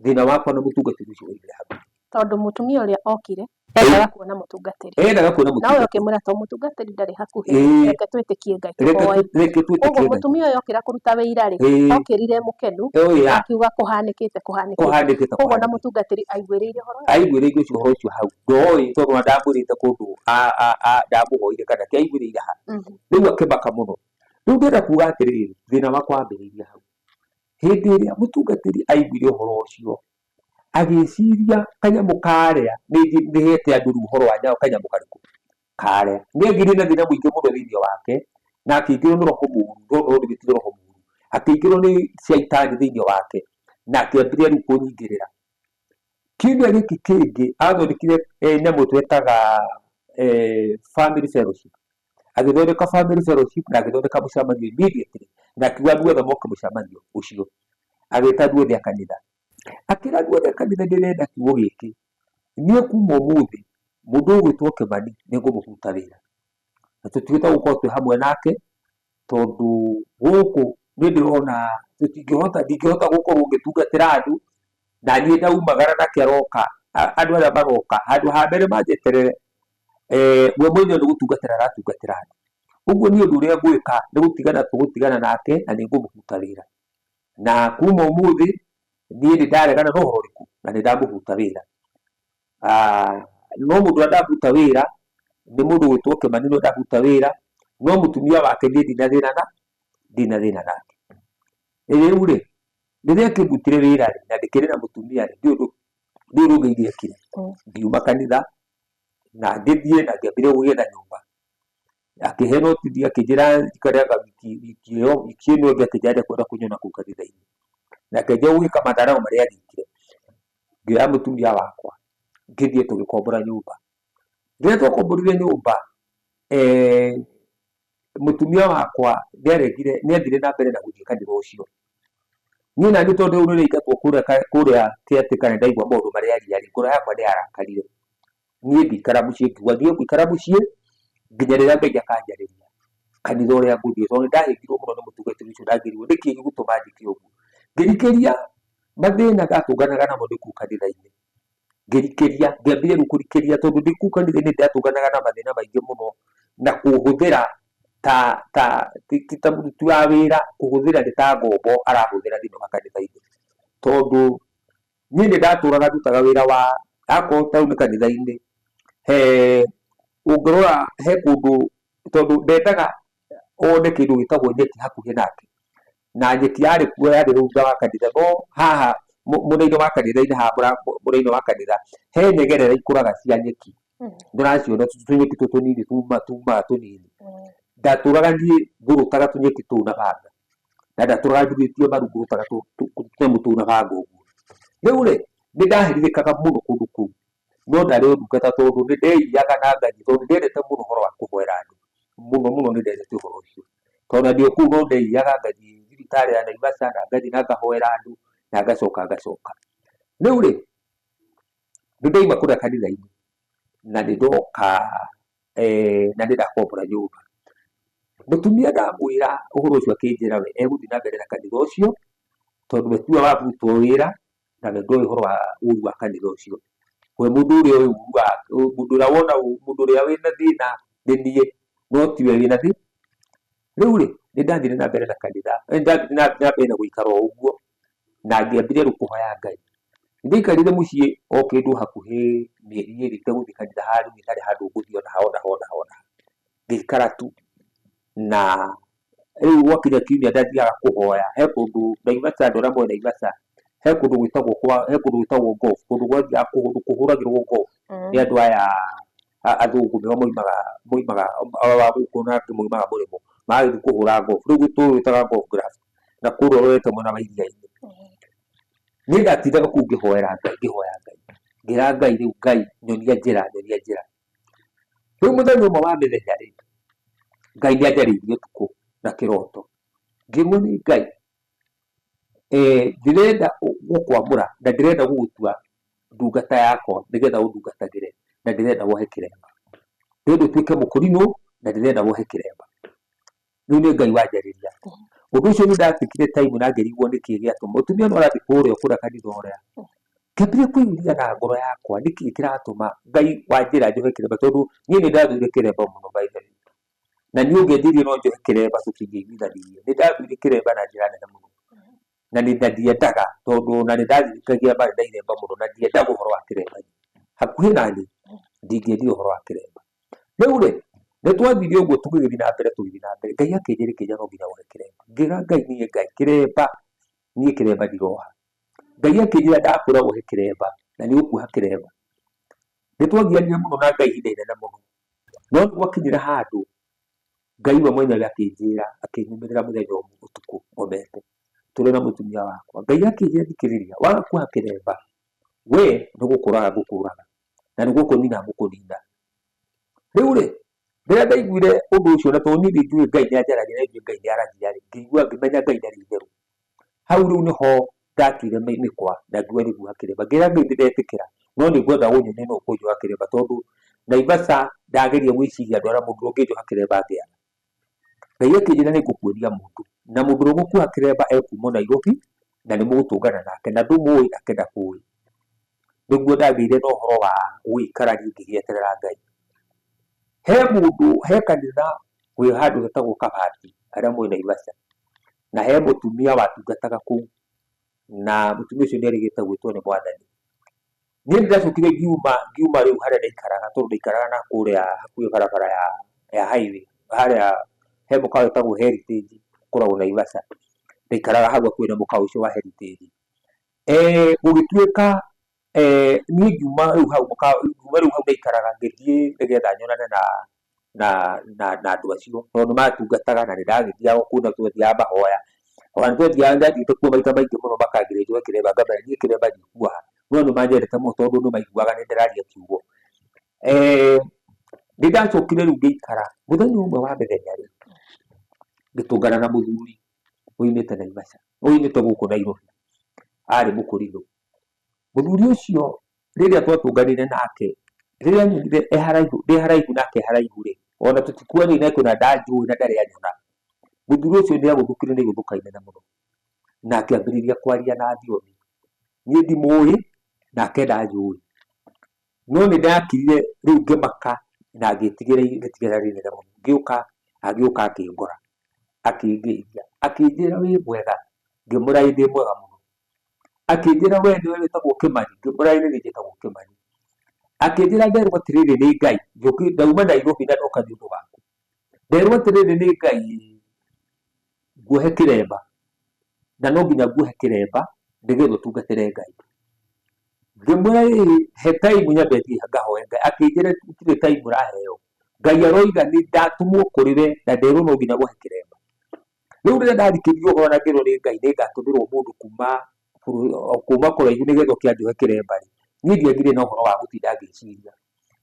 thĩna wakwa na mũtungatĩri ũcio waumire hau.
Tondũ mũtumia ũrĩa okire endaga kuona mũtungatĩri.
Endaga kuona
Nawe
mũtungatĩri.
ũkĩmwĩra to mũtungatĩri ndarĩ hakuhĩ, reke twĩtĩkie Ngai
Reke
tũhoe.
Reke twĩtĩkie
Koguo
Ngai.
Mũtumia ũyũ okĩra kũruta wĩira rĩ, okĩrire mũkenu,
Oh, yeah.
akiuga kũhanĩkĩte kũhanĩkĩte.
Kũhanĩkĩte
Koguo na
kũhanĩkĩte.
Mũtungatĩri aiguĩrĩire ũhoro ũyũ.
Aiguĩrĩire ũcio ũhoro ũcio hau. Ndoĩ tondũ ona ndamwĩrĩte kũndũ ndamũhoire kana kĩ aiguĩrĩire ha. Rĩu akĩmaka mũno. Rĩu ndĩrenda kuga atĩrĩrĩ, thĩna wakwa wambĩrĩirie hau. Hĩndĩ ĩrĩa mũtungatĩri aiguire ũhoro ũcio, agĩciria kanyamũ karĩa nĩ hete andũ rĩu ũhoro wa kanyamũ karĩkũ karĩa. Nĩ agĩire na thĩna mũingĩ mũno thĩinĩ wake, na akĩingĩrwo nĩ roho mũru, ndona ũndũ wĩtire roho mũru, akĩingĩrwo nĩ caitani thĩinĩ wake, na akĩambĩrĩria rĩu kũnyingĩrĩra. Kiumia gĩkĩ kĩngĩ athondekire nyamũ twetaga family fellowship. Agĩthondeka family fellowship na agĩthondeka mũcemanio immediately, na akiuga andũ othe moke mũcemanio ũcio. Agĩta andũ othe a kanitha. Akĩra andũ othe a kanitha, "Ndĩrenda kiugo gĩkĩ. Niĩ kuma ũmũthĩ mũndũ ũgwĩtwo Kĩmani nĩ ngũmũbuta wĩra. Na tũtigĩte gũkorwo twĩ hamwe nake tondũ gũkũ nĩ ndĩrona tũtingĩhota, ndingĩhota gũkorwo ngĩtungatĩra andũ na niĩ ndaumagara nake aroka, andũ arĩa maroka handũ ha mbere manjeterere, we mwenyewe nĩ gũtungatĩra aratungatĩra andũ. Ũguo niĩ ũndũ ũrĩa ngwĩka nĩ gũtigana tũgũtigana nake na nĩ ngũmũbuta wĩra. Na kuma ũmũthĩ niĩ nĩ ndaregana na ũhoro ũrĩkũ na nĩ ndamũbuta wĩra." No mũndũ ũrĩa ndabuta wĩra nĩ mũndũ ũgwĩtwo Kĩmani nĩwe ndabuta wĩra, no mũtumia wake niĩ ndina thĩna nake. Rĩu rĩ, rĩrĩa akĩndutire wĩra rĩ, na ndĩkĩrĩ na mũtumia rĩ, ndiũĩ ũndũ ũngĩ ingĩekire. Ngiuma kanitha na ngĩthiĩ na ngĩambĩrĩria gwetha nyũmba. Akĩhe notithi akĩnjĩra njikare anga wiki wiki ĩyo, wiki ĩno ĩngĩ akĩnjĩra ndekwenda kũnyona kũu kanitha-inĩ. Na akĩanjia gwĩka matharau marĩa anjĩkire. Ngĩoya mũtumia wakwa ngĩthiĩ tũgĩkombora nyũmba. Rĩrĩa twakomborire nyũmba, mũtumia wakwa nĩaregire, nĩathire na mbere na gũthiĩ kanitha ũcio. Niĩ naniĩ tondũ rĩu nĩndaigatwo kũrĩa kũrĩa caretaker nĩndaigua maũndũ marĩa aria rĩ, ngoro yakwa nĩyarakarire. Niĩ ngĩikara mũciĩ ngiuga niĩ ngũikara mũciĩ nginya rĩrĩa Ngai akanjarĩria kanitha ũrĩa ngũthiĩ, tondũ nĩndahĩngirwo mũno nĩ mũtungatĩri ũcio ndangĩrwo nĩkĩ gĩgũtũma njĩke ũguo. Ngĩrikĩria mathĩna ndatũnganaga namo ndĩ kũu kanitha-inĩ. Ngĩrikĩria, ngĩambia rĩu kũrikĩria tondũ ndĩ kũu kanitha-inĩ nĩndatũnganaga na mathĩna maingĩ mũno na kũhũthĩra ta ta ti ta mũruti wa wĩra, kũhũthĩra nĩ ta ngombo arahũthĩra thĩinĩ wa kanitha-inĩ. Tondũ niĩ nĩ ndatũraga ndutaga wĩra wa, akorwo ta rĩu nĩ kanitha-inĩ, he ũngĩrora he kũndũ tondũ ndendaga one kĩndũ gĩtagwo nyeki hakuhĩ nake. Na nyeki yarĩ kuo yarĩ thutha wa kanitha, no haha mwena-inĩ wa kanitha-inĩ haha mwena-inĩ wa kanitha he nyegerera ikũraga cia nyeki. Ndũraciona tũnyeki tũtũ tũnini tumaga tũnini. Ndatũraga niĩ ngũrũtaga tũnyeki tũu na banga, na ndatũraga njurĩtie maru ngũrũtaga tũnyamũ tũu na banga ũguo. Rĩu rĩ, nĩ ndaherithĩkaga mũno kũndũ kũu, no ndarĩ o ndungata tondũ nĩ ndeiyaga na ngathiĩ tondũ nĩ ndendete mũno ũhoro wa kũhoera andũ, mũno mũno nĩ ndendete ũhoro ũcio. Tondũ ona ndĩ o kũu no ndeiyaga ngathiĩ thibitarĩ ya Naivasha na ngathiĩ na ngahoera andũ na ngacoka ngacoka. Rĩu rĩ, nĩ ndauma kũrĩa kanitha-inĩ na nĩ ndoka na nĩ ndakombora nyũmba. Mũtumia ndamwĩra ũhoro ũcio akĩnjĩra we egũthiĩ na mbere na kanitha ũcio tondũ we tiwe wabutwo wĩra na we ndoĩ ũhoro wa ũru wa kanitha ũcio. We mũndũ ũrĩa ũĩ ũru wa, mũndũ ũrĩa wona mũndũ ũrĩa wĩna thĩna nĩ niĩ no tiwe wĩna thĩna. Rĩu rĩ, nĩ ndathire na mbere na kanitha, nĩ ndathire na mbere na gũikara o ũguo na ngĩambĩrĩria rĩu kũhoya Ngai. Nĩ ndaikarire mũciĩ o kĩndũ hakuhĩ mĩeri ĩrĩ itegũthiĩ kanitha handũ itarĩ handũ ngũthiĩ ona ha ona ha ona ha ona ha. Ngĩikara tu na rĩu gwakinya kiumia ndathiaga kũhoya, he kũndũ Naivasha, andũ arĩa moĩ Naivasha, he kũndũ gwĩtagwo kwa, he kũndũ gwĩtagwo golf, kũndũ gwathiaga kũhũragĩrwo golf nĩ andũ aya. Athũngũ nĩo moimaga moimaga wa gũkũ na angĩ moimaga mũrĩmo, magagĩthiĩ kũhũra golf. Rĩu tũĩ wĩtaga golf club na kũrĩa ũrorete mwena wa iria-inĩ. Niĩ ndatindaga kũu ngĩhoera Ngai, ngĩhoya Ngai, ngĩra Ngai rĩu Ngai nyonia njĩra, nyonia njĩra. Rĩu mũthenya ũmwe wa mĩthenya rĩ, Ngai nĩ anjarĩirie ũtukũ na kĩroto, ngĩrwo nĩ Ngai ndĩrenda gũkwamũra na ndĩrenda gũgũtua ndungata yakwa nĩgetha ũndungatagĩre na ndĩrenda wohe kĩremba. Ndĩrenda ũtuĩke mũkũrinũ na ndĩrenda wohe kĩremba. Rĩu nĩ Ngai wanjarĩria. Ũndũ ũcio nĩ ndatuĩkire time na ngĩrigwo nĩkĩ gĩatũma. Mũtumia no arathiĩ kũrĩa kũrĩa kanitha ũrĩa. Ngĩambĩrĩria kwĩyũria na ngoro yakwa nĩkĩ kĩratũma Ngai wanjĩra njohe kĩremba tondũ niĩ nĩ ndathũire kĩremba mũno by the way. Na niĩ ũngĩanjĩrire no njohe kĩremba tũtingĩiguithanirie. Nĩ ndathũire kĩremba na njĩra nene mũno. Na nĩ na ndiendaga tondũ ona nĩ ndathirĩkagia marĩ na iremba mũno na ndiendaga ũhoro wa kĩremba. Hakuhĩ naniĩ ndingĩendire ũhoro wa kĩremba. Rĩu rĩ, nĩ twathire ũguo tũgĩgĩthiĩ na mbere tũgĩthiĩ na mbere, Ngai akĩnjĩra kĩnya no nginya wohe kĩremba. Ngĩra Ngai niĩ Ngai kĩremba, niĩ kĩremba ndiroha. Ngai akĩnjĩra ndakwĩra wohe kĩremba na nĩ ũkuoha kĩremba. Nĩ twagianire mũno na Ngai ihinda inene mũno, no nĩ gwakinyire handũ Ngai we mwenyewe akĩnjĩra, akĩnyumĩrĩra mũthenya ũmwe ũtukũ ngomete, tũrĩ na mũtumia wakwa. Ngai akĩnjĩra thikĩrĩria, waga kuoha kĩremba, we nĩ gũkũraga ngũkũraga na nĩ gũkũnina ngũkũnina. Rĩu rĩ, rĩrĩa ndaiguire ũndũ ũcio na tondũ niĩ nĩ njũĩ Ngai nĩ anjaragia na nĩ njũĩ Ngai nĩ aragia rĩ, ngĩigua ngĩmenya Ngai ndarĩ itherũ. Hau rĩu nĩho ndatuire mĩkwa na ngiuga nĩ nguoha kĩremba. Ngĩra Ngai nĩ ndetĩkĩra no nĩ ngwenda ũnyonie nũ ũkũnjoha kĩremba tondũ Naivasha ndageria gwĩciria ndona mũndũ ũrĩa ũngĩnjoha kĩremba ngĩaga. Ngai akĩnjĩra nĩ ngũkuonia mũndũ na mũndũ ũrĩa ũgũkuoha kĩremba ekuma Nairobi na nĩ mũgũtũngana nake na ndũmũĩ nake ndakũĩ. Nĩguo ndagĩire na ũhoro wa gũikara niĩ ngĩgĩeterera Ngai. He mũndũ, he kanitha wĩ handũ hetagwo Kabati harĩa mwĩ Naivasha, na he mũtumia watungataga kũu, na mũtumia ũcio nĩ erĩgĩte gwĩtwo nĩ Mwathani. Niĩ nĩ ndacokire ngiuma, ngiuma rĩu harĩa ndaikaraga tondũ ndaikaraga na kũrĩa hakuhĩ barabara ya highway, harĩa he mũkawa wĩtagwo Heritage ũkoragwo Naivasha, ndaikaraga hau hakuhĩ na mũkawa ũcio wa Heritage. Gũgĩtuĩka niĩ ngiuma rĩu hau ngiuma rĩu hau ndaikaraga ngĩthiĩ nĩgetha nyonane na na na na andũ acio tondũ nĩ matungataga na nĩ ndagĩthiaga kũu na twathiaga mahoya. Ona nĩ twathiaga nĩ ndathiĩte kuo maita maingĩ mũno makanjĩra njoe kĩremba ngamera niĩ kĩremba ndikuoha. No nĩ manyendete mũno tondũ nĩ maiguaga nĩ ndĩraria kiugo. Nĩ ndacokire rĩu ngĩikara, mũthenya ũmwe wa mĩthenya rĩ, ngĩtũngana na mũthuri woimĩte Naivasha, woimĩte gũkũ Nairobi, arĩ mũkũrinũ. Mũthuri ũcio rĩrĩa twatũnganire nake, rĩrĩa anyonire e haraihu, ndĩ haraihu nake e haraihu rĩ, ona tũtikuanaine nake ona ndanjũĩ na ndarĩ anyona, mũthuri ũcio nĩ agũthũkire nĩ igũthũka inene mũno, na akĩambĩrĩria kwaria na thiomi. Niĩ ndimũĩ nake ndanjũĩ, no nĩ ndakirire rĩu ngĩmaka na ngĩtigĩra ngĩtigĩra rĩnene mũno. Ngĩũka, agĩũka akĩngora, akĩngeithia, akĩnjĩra wĩ mwega, ngĩmwĩra ĩĩ ndĩ mwega mũno. Akĩnjĩra we nĩwe wĩtagwo Kĩmani, ngĩmwĩra ĩĩ nĩ niĩ njĩtagwo Kĩmani. Akĩnjĩra nderwo atĩrĩrĩ nĩ Ngai, ndauma Nairobi na ndoka nĩ ũndũ waku. Nderwo atĩrĩrĩ nĩ Ngai nguohe kĩremba, na no nginya nguohe kĩremba nĩgetha ũtungatĩre Ngai. Ngĩmwĩra ĩĩ he time nyambe thiĩ ngahoe Ngai, akĩnjĩra gũtirĩ time ũraheo, Ngai aroiga nĩ ndatũmwo kũrĩ we na nderwo no nginya nguohe kĩremba. Rĩu rĩrĩa ndathikĩrĩirie ũhoro na ngĩrwo nĩ Ngai nĩ ngatũmĩrwo mũndũ kuma bũrũri kuma kũraihu nĩgetha oke anjohe kĩremba rĩ, niĩ ndiagire na ũhoro wa gũtinda ngĩciria.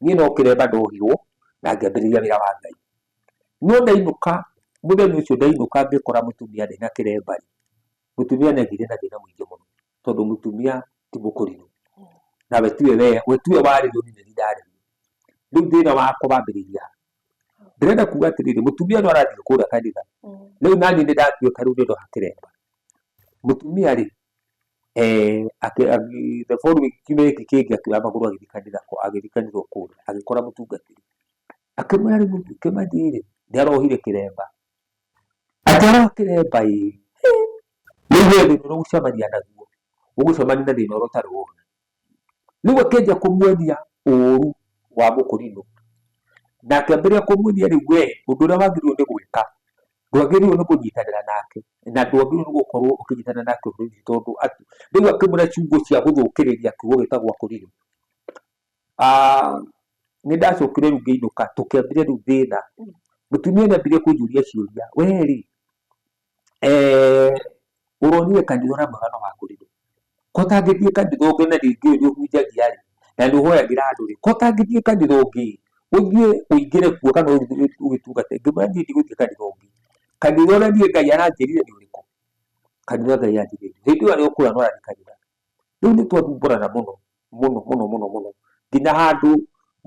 Niĩ no kĩremba ndohirwo na ngĩambĩrĩria wĩra wa Ngai. No ndainũka mũthenya ũcio ndainũka ngĩkora mũtumia ndarĩ na kĩremba rĩ, mũtumia nĩ agĩire na thĩna mũingĩ mũno tondũ mũtumia ti mũkũrinũ na we tiwe we tiwe warĩrwo niĩ nĩ niĩ ndarĩrwo. Rĩu thĩna wakwa wambĩrĩirie ha? Ndĩrenda kuga atĩrĩrĩ, mũtumia no arathiĩ kũrĩa kanitha, rĩu naniĩ nĩ ndatuĩka rĩu nĩ ndoha kĩremba. Mũtumia rĩ, the following kiumia gĩkĩ kĩngĩ akĩoya magũrũ agĩthiĩ kanitha agĩthiĩ kanitha o kũrĩa, agĩkora mũtungatĩri. Akĩmwĩra rĩu Kĩmani rĩ, nĩ arohire kĩremba. Atĩ aroha kĩremba ĩ, rĩu we thĩna ũrĩa ũgũcemania naguo, ũgũcemania na thĩna ũrĩa ũtarĩ wona. Rĩu akĩanjia kũmuonia ũru wa mũkũrinũ, na akĩambĩrĩria kũmuonia rĩu we ũndũ ũrĩa wagĩrĩirwo nĩ gwĩka, ndwagĩrĩirwo nĩ kũnyitanĩra nake, na ndwagĩrĩirwo nĩ gũkorwo ũkĩnyitanĩra nake ũhoro ũcio tondũ rĩu akĩmwĩra ciugo cia gũthũkĩrĩria kiugo gĩtagwo akũrinũ. Nĩ ndacokire rĩu ngĩinũka, tũkĩambĩrĩria rĩu thĩna. Mũtumia nĩ ambĩrĩirie kũnjũria ciũria, we rĩ, ũronire kanitha ũrĩa mwega no wa kũrĩrwo? Ko ũtangĩthiĩ kanitha ũngĩ na rĩngĩ ũyũ nĩ ũhunjagia rĩ, na nĩ ũhoyagĩra andũ rĩ, ko ũtangĩthiĩ kanitha ũngĩ ũthiĩ ũingĩre kuo kana ũgĩtungate? Ngĩmwĩra niĩ ndigũthiĩ kanitha ũngĩ. Kanitha ũrĩa niĩ Ngai aranjĩrire nĩ ũrĩkũ? Kanitha Ngai anjĩrire. Hĩndĩ ĩyo arĩ o kũrĩa no arathiĩ kanitha. Rĩu nĩ twathumbũrana mũno mũno mũno mũno mũno nginya handũ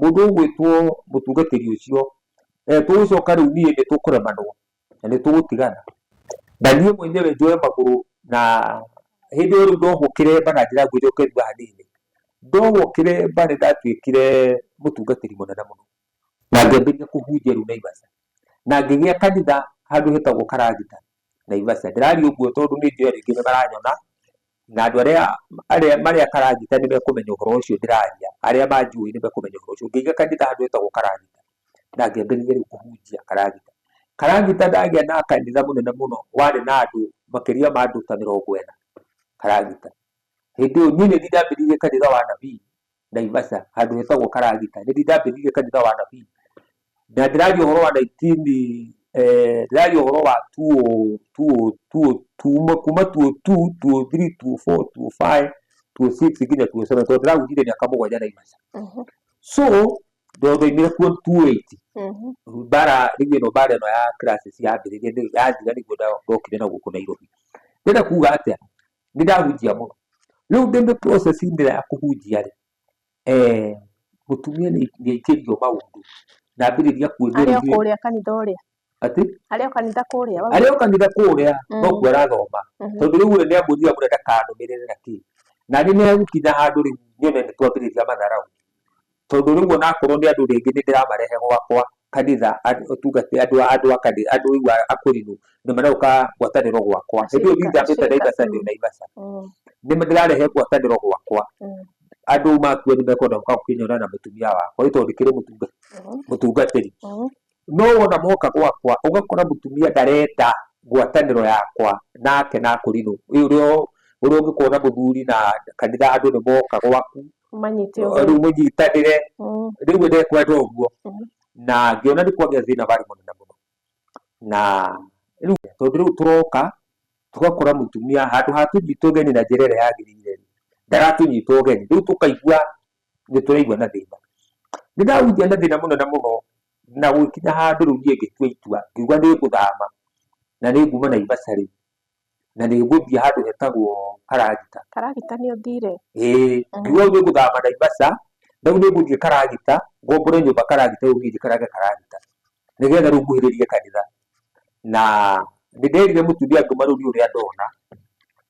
mũndũ ũgwĩtwo mũtungatĩri ũcio tũgũcoka rĩu niĩ nĩ tũkũremanwo na nĩ tũgũtigana. Na niĩ mwenyewe njoe magũrũ na hĩndĩ ĩyo rĩu ndohwo kĩremba na njĩra nguhĩ njoke thutha hanini, ndohwo kĩremba nĩ ndatuĩkire mũtungatĩri mũnene mũno na ngĩambĩrĩria kũhunjia rĩu Naivasha. Na ngĩgĩa kanitha handũ hetagwo Karagita Naivasha. Ndĩraria ũguo tondũ nĩ njũĩ andũ aingĩ nĩ maranyona na andũ arĩa arĩa marĩ a Karagita nĩ mekũmenya ũhoro ũcio ndĩraria, arĩa manjũĩ nĩ mekũmenya ũhoro ũcio. Ngĩiga kanitha handũ hetagwo Karagita na ngĩambĩrĩria rĩu kũhunjia Karagita. Karagita ndagĩa na kanitha mũnene mũno warĩ na andũ makĩria ma andũ ta 40 Karagita. Hĩndĩ ĩyo niĩ nĩ niĩ ndambĩrĩirie kanitha wa Nabii Naivasha handũ hetagwo Karagita. Nĩ niĩ ndambĩrĩirie kanitha wa Nabii na ndĩraria ũhoro wa 19 ndĩraria ũhoro wa two two two two kuma 202 203 204 205 206 nginya 207 tondũ ndĩrahunjirie mĩaka 7 Naivasha. So ndoimire kuo 280 mbara rĩu ĩno mbara ĩno ya crisis yambĩrĩirie nĩ yathira nĩguo ndokire na gũkũ Nairobi. Ndĩrenda kuga atĩa? Nĩ ndahunjia mũno. Rĩu ndĩ process-inĩ ya kũhunjia rĩ, mũtumia nĩ aingĩrio maũndũ na ambĩrĩria kuonio
Arĩ o kũrĩa kanitha ũrĩa?
Atĩ?
Arĩ o kanitha kũrĩa?
Arĩ o kanitha kũrĩa nokuo arathoma. Tondũ rĩu we nĩ amwĩrire amwĩra ndakanũmĩrĩre na kĩ. Na niĩ nĩ hegũkinya handũ rĩu nyone nĩ twambĩrĩria matharaũ. Tondũ rĩu onakorwo nĩ andũ rĩngĩ nĩ ndĩramarehe gwakwa kanitha andũ andũ a kanitha andũ rĩu a kũrinũ nĩ maroka ngwatanĩro gwakwa. Hĩndĩ ĩyo niĩ ndambĩte Naivasha ndĩ Naivasha. Nĩ ndĩrarehe ngwatanĩro gwakwa. Andũ makua nĩ mekwenda gũka gũkĩnyona na mũtumia wakwa nĩ tondũ ndĩkĩrĩ mũtungatĩri. No wona moka gwakwa ũgakora mũtumia ndarenda ngwatanĩro yakwa nake na kũrinũ. Ũrĩa ũngĩkorwo na mũthuri na kanitha andũ nĩ moka gwaku
Manyite
rĩu mũnyitanĩre rĩu we ndekwenda ũguo. Na ngĩona nĩ kwagĩa thĩna warĩ mũnene mũno. Na rĩu tondũ rĩu tũroka tũgakora mũtumia handũ ha tũnyitwo ũgeni na njĩra ĩrĩa yagĩrĩire rĩ, ndaratũnyita ũgeni. Rĩu tũkaigua nĩ tũraigua na thĩna. Nĩ ndahunjia na thĩna mũnene mũno na gũgĩkinya handũ rĩu niĩ ngĩtua itua ngiuga nĩ ngũthama na nĩ nguma Naivasha rĩu na nĩ ngũthiĩ handũ hetagwo Karagita.
Karagita nĩ ũthire?
Ĩĩ, ngiuga rĩu nĩ ngũthama Naivasha, rĩu nĩ ngũthiĩ Karagita, ngombore nyũmba Karagita rĩu niĩ njikarage Karagita, nĩgetha rĩu nguhĩrĩrie kanitha. Na nĩ nderire mũtumia ngĩmwĩra rĩu niĩ ũrĩa ndona,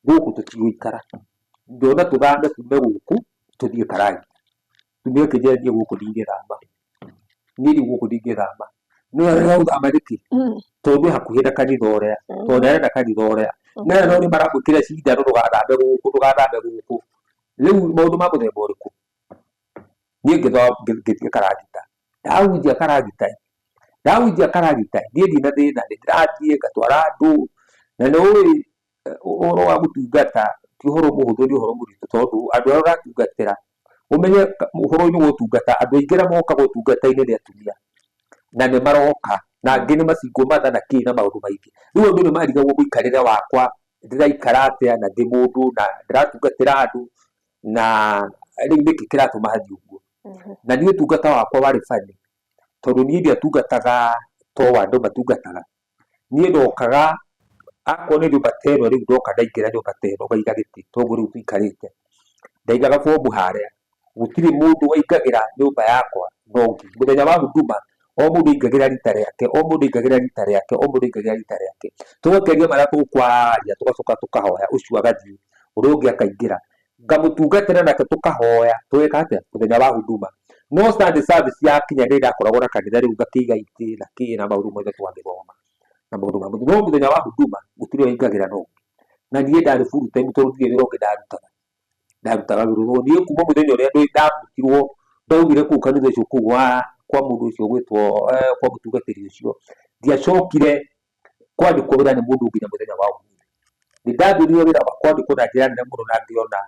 gũkũ tũtigũikara, ndona tũthame tume gũkũ tũthiĩ Karagita. Mũtumia akĩnjĩra niĩ gũkũ ndingĩthama, niĩ rĩu gũkũ ndingĩthama. No ũrathama nĩkĩ? Tondũ wĩ hakuhĩ na kanitha ũrĩa, tondũ nĩ arenda kanitha ũrĩa. No aya nĩ maramwĩkĩra cindano ndũgathame gũkũ, ndũgathame gũkũ. Rĩu maũndũ ma mũthemba ũrĩkũ? Niĩ ngĩthiĩ Karagita. Ndahunjia Karagita, ndahunjia Karagita, niĩ ndina thĩna, nĩ ndĩrathiĩ ngatwara andũ, na nĩ ũĩ ũhoro wa gũtungata ti ũhoro mũhũthũ nĩ ũhoro mũritũ tondũ andũ arĩa ũratungatĩra, ũmenye ũhoro-inĩ wa ũtungata andũ aingĩ arĩa mokaga ũtungata-inĩ nĩ atumia, na nĩ maroka, na angĩ nĩ ma single mother na kĩ na maũndũ maingĩ. Rĩu andũ nĩ marigagwo mũikarĩre wakwa, ndĩraikara atĩa na ndĩ mũndũ na ndĩratungatĩra andũ, na rĩu nĩkĩ kĩratũma hathiĩ ũguo. Na niĩ ũtungata wakwa warĩ funny, tondũ niĩ ndiatungataga ta ũũ andũ matungataga. Niĩ ndokaga akorwo nĩ nyũmba ta ĩno rĩu ndoka ndaingĩra nyũmba ta ĩno ngaiga gĩtĩ ta ũguo rĩu tũikarĩte, ndaigaga bomu harĩa, gũtirĩ mũndũ waingagĩra nyũmba yakwa no nginya. Mũthenya wa huduma o mũndũ aingagĩra rita rĩake, o mũndũ aingagĩra rita rĩake, o mũndũ aingagĩra rita rĩake. Tũgakĩaria marĩa tũkwaria tũgacoka tũkahoya, ũcio agathiĩ, ũrĩa ũngĩ akaingĩra. Ngamũtungatĩra nake tũkahoya, tũgeka atĩa, mũthenya wa huduma. No Sunday service yakinya nĩ ndakoragwo na kanitha rĩu ngakĩiga itĩ na kĩ na maũndũ mothe tũgagĩthoma na maũndũ ma mũthenya. No mũthenya wa huduma gũtirĩ waingagĩra no ũngĩ. Na niĩ ndarĩ full time tondũ ndirĩ wĩra ũngĩ ndarutaga. Ndarutaga wĩra ũrĩa niĩ kuma mũthenya ũrĩa ndarutirwo ndaumire kũu kanitha ũcio kũu kwa mũndũ ũcio ũgwĩtwo kwa mũtungatĩri ũcio, ndiacokire kwandĩkwo wĩra nĩ mũndũ nginya mũthenya wa ũmũthĩ. Nĩ ndambĩrĩirie wĩra wa kwandĩkwo na njĩra nene mũno na ngĩona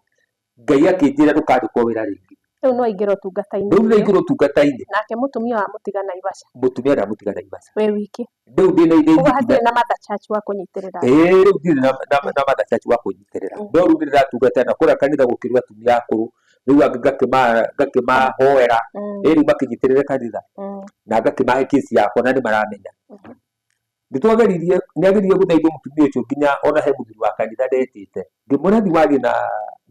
Ngai akĩnjĩra ndũkandĩkwo wĩra rĩngĩ.
Rĩu no aingĩra ũtungata-inĩ
Rĩu
biũ.
nĩaingĩra ũtungata-inĩ.
Nake mũtumia wamũtiga Naivasha.
Mũtumia ndamũtiga Naivasha.
Wĩ wiki.
Rĩu ndĩ
Koguo
wiki.
Hatirĩ na mother church wa kũnyitĩrĩra.
Ĩĩ rĩu ndirĩ na mother church wa kũnyitĩrĩra. No rĩu nĩndĩratungata na kũrĩa kanitha gũkĩrĩ atumia akũrũ, rĩu angĩ ngakĩmahoera, ĩ rĩu makĩnyitĩrĩre kanitha na ngakĩmahe kĩci yakwa na nĩ maramenya. Nĩ twageririe, nĩ ageririe gũthaitha mũtumia ũcio nginya ona he mũthuri wa kanitha ndetĩte, ngĩmwĩra thiĩ warie na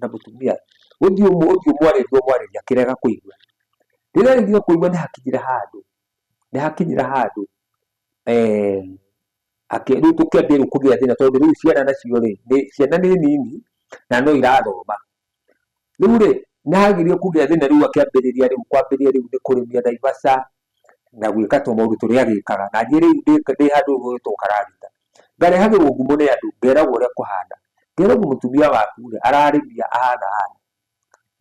mũtumia, ũthiĩ ũmwarĩrie ũmwarĩrie, akĩrega kũigua. Rĩrĩa aregire kũigua nĩ hakinyire handũ, nĩ hakinyire handũ rĩu tũkĩambia rĩu kũgĩa thĩna tondũ rĩu ciana nacio rĩ, ciana nĩ nini na no irathoma. Rĩu rĩ, nĩ hagĩrĩire kũgĩa thĩna rĩu akĩambĩrĩria rĩu kwambĩrĩria rĩu nĩ kũrĩmia Naivasha na gwĩka tũmaũndũ tũrĩa agĩkaga. Na niĩ rĩu ndĩ handũ hũrĩtwo karagita, ngarehagĩrwo ngumo nĩ andũ ngeragwo ũrĩa kũhana, ngeragwo mũtumia waku rĩ ararĩmia ahana ahana.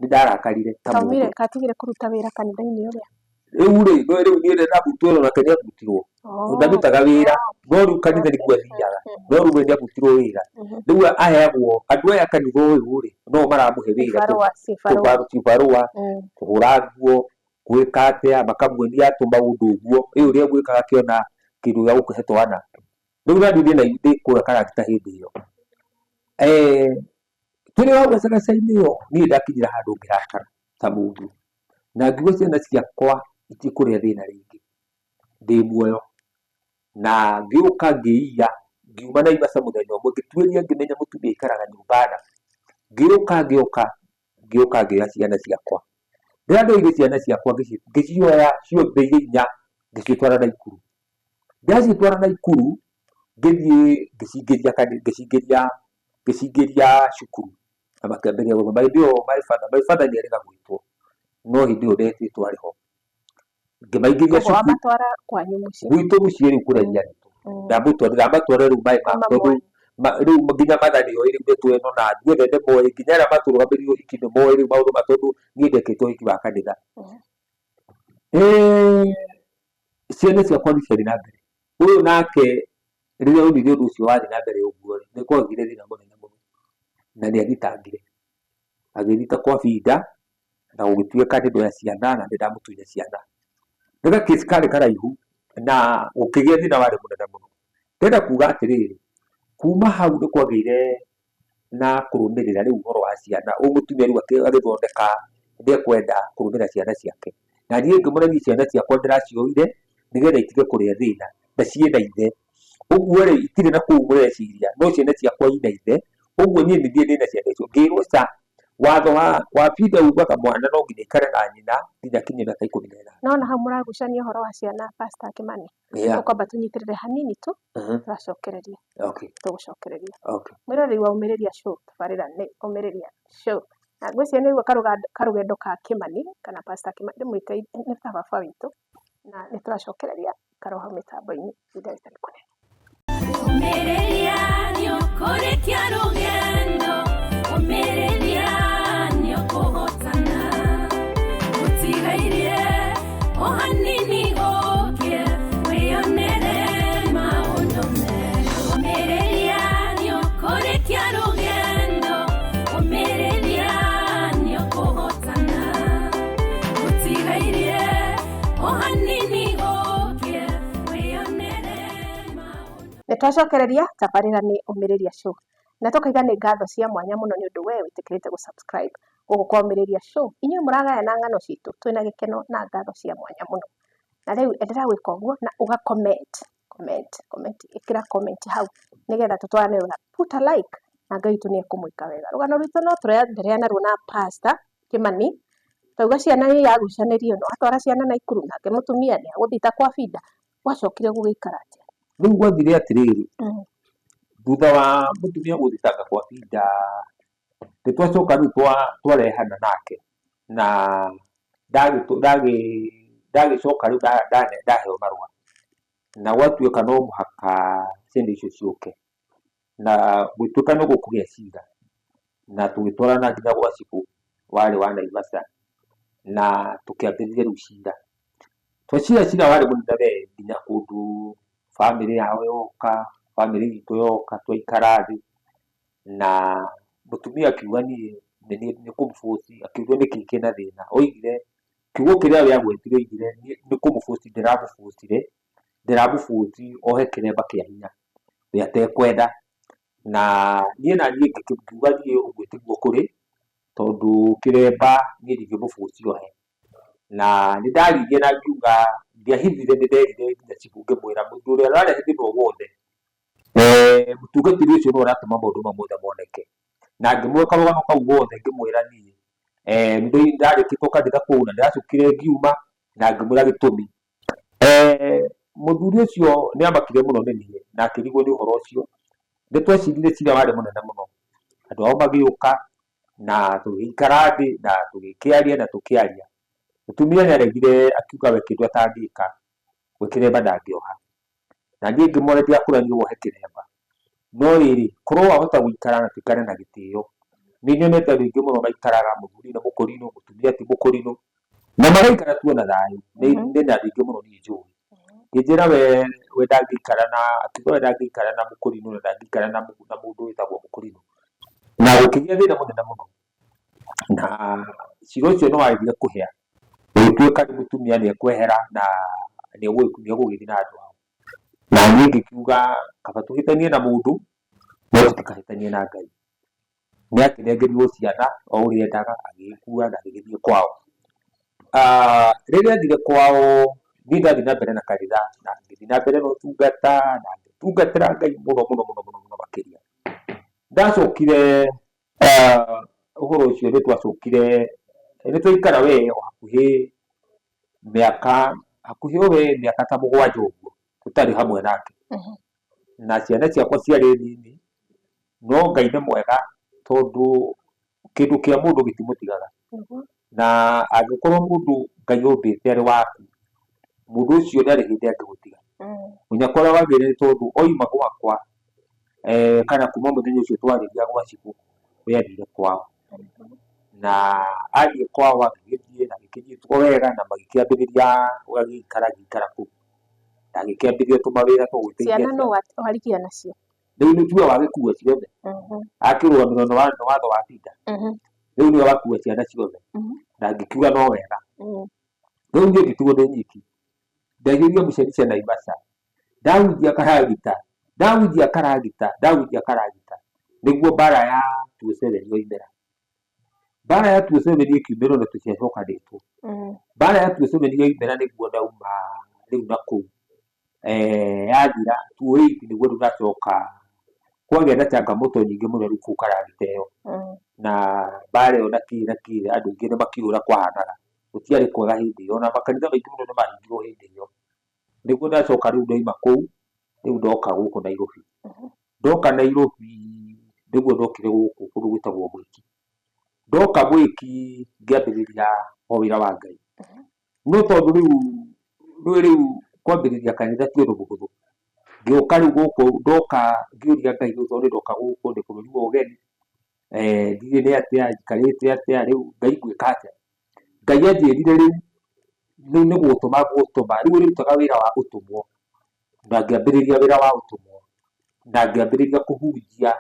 Nĩ ndarakarire ta mũndũ.
Katigire kũruta wĩra kanitha-inĩ ũrĩa?
Rĩu rĩ, rĩu niĩ ndabutirwo onake nĩ abutirwo. Ndarutaga wĩra no rĩu kanitha nĩkuo athiaga, no rĩu we nĩ abutirwo wĩra. Rĩu aheagwo andũ aya a kanitha ũyũ rĩ, no maramũhe wĩra cibarũa, kũhũra nguo, gwĩka atĩa, makamuonia tũmaũndũ ũguo, ĩ ũrĩa egwĩkaga akĩona kĩndũ gĩa gũkĩhe twana. Rĩu naniĩ ndĩ kũrĩa karagita hĩndĩ ĩyo. Tũrĩ hau gacagaca-inĩ ĩyo niĩ ndakinyire handũ ngĩrakara ta mũndũ, na ngiuga ciana ciakwa itikũrĩa thĩna rĩngĩ ndĩ muoyo. Na ngĩũka ngĩiya, ngiuma Naivasha mũthenya ũmwe, ngĩtuĩria ngĩmenya mũtumia aikaraga nyũmba na, ngĩũka ngĩũka ngĩũka ngĩoya ciana ciakwa. Rĩrĩa ndoire ciana ciakwa ngĩcioya ciothe irĩ inya ngĩcitwara Naikuru. Ndacitwara Naikuru ngĩthiĩ ngĩcingĩria ngĩcingĩria ngĩcingĩria cukuru na makĩambĩrĩria gũthoma. Hĩndĩ ĩyo my father, my father nĩ arega gwĩtwo no hĩndĩ ĩyo ndetĩtwo arĩ ho. Ngĩmaingĩria
Koguo
cukuru
wamatwara kwanyu mũciĩ?
Gwitũ mũciĩ rĩu kũrĩa njiarĩtwo. Ndamatwara rĩu maĩ ma tondũ rĩu nginya mother nĩ oĩ rĩu ndeto ĩno na andũ othe nĩ moĩ nginya arĩa matũrũgamĩrĩire ũhiki nĩ moĩ rĩu maũndũ ma tondũ niĩ ndekĩte ũhiki wa kanitha. Ciana ciakwa nĩ ciathiĩ na mbere. Ũyũ nake rĩrĩa onire ũndũ ũcio wathiĩ na mbere ũguo rĩ, nĩ kwagĩire thĩna mũnene mũno na nĩ athitangire. Agĩthita kwa binda na gũgĩtuĩka nĩ ndoya ciana na nĩ ndamũtunya ciana. Nĩ ga case karĩ karaihu na gũkĩgĩa thĩna warĩ mũnene mũno. Ndĩrenda kuga atĩrĩrĩ, kuma hau nĩ kwagĩire na kũrũmĩrĩra rĩu ũhoro wa ciana, ũyũ mũtumia rĩu agĩthondeka nĩ ekwenda kũrũmĩrĩra ciana ciake. Na niĩ ngĩmwĩra niĩ ciana ciakwa ndĩracioire nĩgetha itige kũrĩa thĩna, na ciĩna ithe. Ũguo rĩ, itirĩ na kũu mũreciria, no ciana ciakwa ina ithe, ũguo niĩ nĩ niĩ ndĩna ciana icio. Ngĩrwo ca, watho wa binda ugaga mwana no nginya aikare na nyina nginya akinyie mĩaka 18.
Nona hau mũragucania ũhoro wa ciana Pastor Kĩmani. Tũkwamba tũnyitĩrĩre hanini tu, tũracokereria. Tũgũcokereria. Mwĩroreri wa Ũmĩrĩria Show, tabarĩra nĩ Ũmĩrĩria Show. Na ngwĩciria nĩ waigua karũgendo ka Kĩmani kana Pastor Kĩmani, ndĩmwĩte nĩ ta baba witũ, na nĩ tũracokereria karo hau mĩtambo-inĩ ihinda rĩtarĩ kũnene.
Ũmĩrĩria nĩũkũrĩkia rũgendo, ũmĩrĩria nĩũkũhotana. Gũtigairie o hanini ũkĩe, wĩyonere maũndũ merũ. Ũmĩrĩria nĩũkũrĩkia rũgendo, ũmĩrĩria nĩũkũhotana. Gũtigairie o hanini ũkĩe, wĩyonere maũndũ.
Nĩ twacokereria tabarĩra nĩ Ũmĩrĩria Show na tũkaiga nĩ ngatho cia mwanya mũno nĩ ũndũ we wĩtĩkĩrĩte gũ subscribe gũkũ kwa Ũmĩrĩria Show. Inyuĩ mũragayana ng'ano citũ twĩna gĩkeno na ngatho cia mwanya mũno. Na rĩu endelea gwĩka ũguo na ũga comment, comment, comment, ĩkĩra comment hau nĩgetha tũtwarane wega. Put a like na Ngai witũ nĩ ekũmwĩka wega. Rũgano rwitũ no tũrenderea naruo na Pastor Kĩmani. Twauga ciana nĩ iragucanĩrio na watwara ciana Naikuru nake mũtumia nĩ agũthiĩ kwa binda. Gwacokire gũgĩikara atĩa?
Rĩu gwathire atĩrĩrĩ, thutha wa mũtumia gũthitanga kwa binda, nĩ twacoka rĩu twarehana nake na ndagĩcoka rĩu ndaheo marũa, na gwatuĩka no mũhaka ciana icio ciũke, na gũgĩtuĩka nĩ gũkũgĩa cira, na tũgĩtwarana nginya gwa cibũ warĩ wa Naivasha, na tũkĩambĩrĩria rĩu cira. Twacira cira warĩ mũnene we nginya kũndũ bamĩrĩ yao yoka, bamĩrĩ itũ yoka twaikara thĩ, na mũtumia akiuga niĩ nĩ kũmũbũci, akĩũrio nĩkĩ kĩna thĩna, oigire kiugo kĩrĩa we agwetire oigire nĩ kũmũbũci ndĩramũbũcire, ndĩramũbũci ohe kĩremba kĩa hinya we atekwenda. Na niĩ naniĩ ngiuga niĩ ũguo tiguo kũrĩ, tondũ kĩremba niĩ ndingĩmũbũci ohe. Na nĩ ndaririe na ngiuga, ndiahithire nĩ nderire nginya cibũ ngĩmwĩra mũndũ ũrĩa ũrarehe thĩna o wothe, mũtungatĩri ũcio nĩwe ũratũma maũndũ mau mothe moneke. Na ngĩmũhe karũgano kau gothe ngĩmwĩra niĩ nĩ ndarĩkĩtwo kanitha kũu na ndĩracokire ngiuma na ngĩmwĩra gĩtũmi. Mũthuri ũcio nĩ amakire mũno nĩ niĩ na akĩrigwo nĩ ũhoro ũcio. Nĩ twacirire cira warĩ mũnene mũno, andũ ao magĩũka na tũgĩikara thĩ na tũgĩkĩaria na tũkĩaria. Mũtumia nĩ aregire akiuga we kĩndũ atangĩka, we kĩremba ndangĩoha. Na niĩ ngĩmwĩra ndirakũrania wohe kĩremba, no rĩrĩ, korwo wahota gũikara na tũikare na gĩtĩo. Nĩ nyonete andũ aingĩ mũno maikaraga, mũthuri nĩ mũkũrinũ, mũtumia ti mũkũrinũ, na magaikara tu ona thayũ. Nĩ na andũ aingĩ mũno niĩ njũĩ. Ngĩnjĩra we we ndangĩikara na, akiuga we ndangĩikara na mũkũrinũ na ndangĩikara na mũndũ wĩtagwo mũkũrinũ. Na gũkĩgĩa thĩna mũnene mũno, na cira ũcio nĩ wagĩthire kũhĩa, gũgĩtuĩka rĩu mũtumia nĩ ekwehera na nĩ egũgĩthiĩ na andũ ao. Na niĩ ngĩkiuga kaba tũhĩtanie na mũndũ no tũtikahĩtanie na Ngai. Nĩ akĩnengerirwo ciana o ũrĩa endaga, agĩgĩkua na agĩgĩthiĩ kwao. Rĩrĩa athire kwao, niĩ ndathiĩ na mbere na kanitha na ngĩthiĩ na mbere na ũtungata na ngĩtungatĩra Ngai mũno mũno mũno mũno mũno makĩria. Ndacokire ũhoro ũcio nĩ twacokire, nĩ twaikara we o hakuhĩ mĩaka, hakuhĩ o we mĩaka ta mũgwanja ũguo tũtarĩ hamwe nake. Na ciana ciakwa ciarĩ nini, no Ngai nĩ mwega tondũ kĩndũ kĩa mũndũ gĩtimũtigaga. Na angĩkorwo mũndũ Ngai ombĩte arĩ waku, mũndũ ũcio ndarĩ hĩndĩ angĩgũtiga. Mũnyaka ũrĩa wagĩrĩire nĩ tondũ oima gwakwa kana kuma mũthenya ũcio twarĩria gwa cibũ, we athire kwao. Na athiĩ kwao agĩgĩthiĩ na agĩkĩnyitwo wega na magĩkĩambĩrĩria agĩikara agĩikara kũu. Na agĩkĩambĩrĩria tũmawĩra twa gwĩteithia.
Ciana nũ warigia nacio?
Rĩu nĩ tiwe wagĩkua ciothe, akĩrũgamĩrĩrwo nĩ watho wa Peter. Rĩu nĩwe wakua ciana ciothe, na ngĩkiuga no wega. Rĩu niĩ ngĩtigwo ndĩ nyiki, ndaihũria mũcerica Naivasha, ndahunjia karagita, ndahunjia karagita, ndahunjia karagita, nĩguo mbara ya 2007 yoimĩra. Mbara ya 2007 ĩkiumĩra ona tũtiacokanĩtwo. Mbara ya 2007 yoimĩra nĩguo ndauma rĩu nakũu yathira 2008 nĩguo rĩu ndacoka kwagĩa na changamoto nyingĩ mũno rĩu kũu karagita ĩyo. Na mbara ĩyo na kĩ na kĩ andũ aingĩ nĩ makĩũra kwahanaga. Gũtiarĩ kwega hĩndĩ ĩyo ona makanitha maingĩ mũno nĩ mahingirwo hĩndĩ ĩyo. Nĩguo ndacoka rĩu ndauma kũu, rĩu ndoka gũkũ Nairobi. Ndoka Nairobi nĩguo ndokire gũkũ kũndũ gwĩtagwo Mwiki. Ndoka Mwiki ngĩambĩrĩria o wĩra wa Ngai. No tondũ rĩu nĩũĩ rĩu kwambĩrĩria kanitha ti ũndũ mũhũthũ. Ngĩũka rĩu gũkũ ndoka ngĩũria Ngai rĩu tondũ ndoka gũkũ ndĩ bũrũri wa ũgeni, ndiũĩ nĩ atĩa, njikarĩte atĩa, rĩu Ngai ngwĩka atĩa? Ngai anjĩrire rĩu, rĩu nĩ gũgũtũma ngũgũtũma, rĩu ũrĩrutaga wĩra wa ũtũmwo. Na ngĩambĩrĩria wĩra wa ũtũmwo, na ngĩambĩrĩria kũhunjia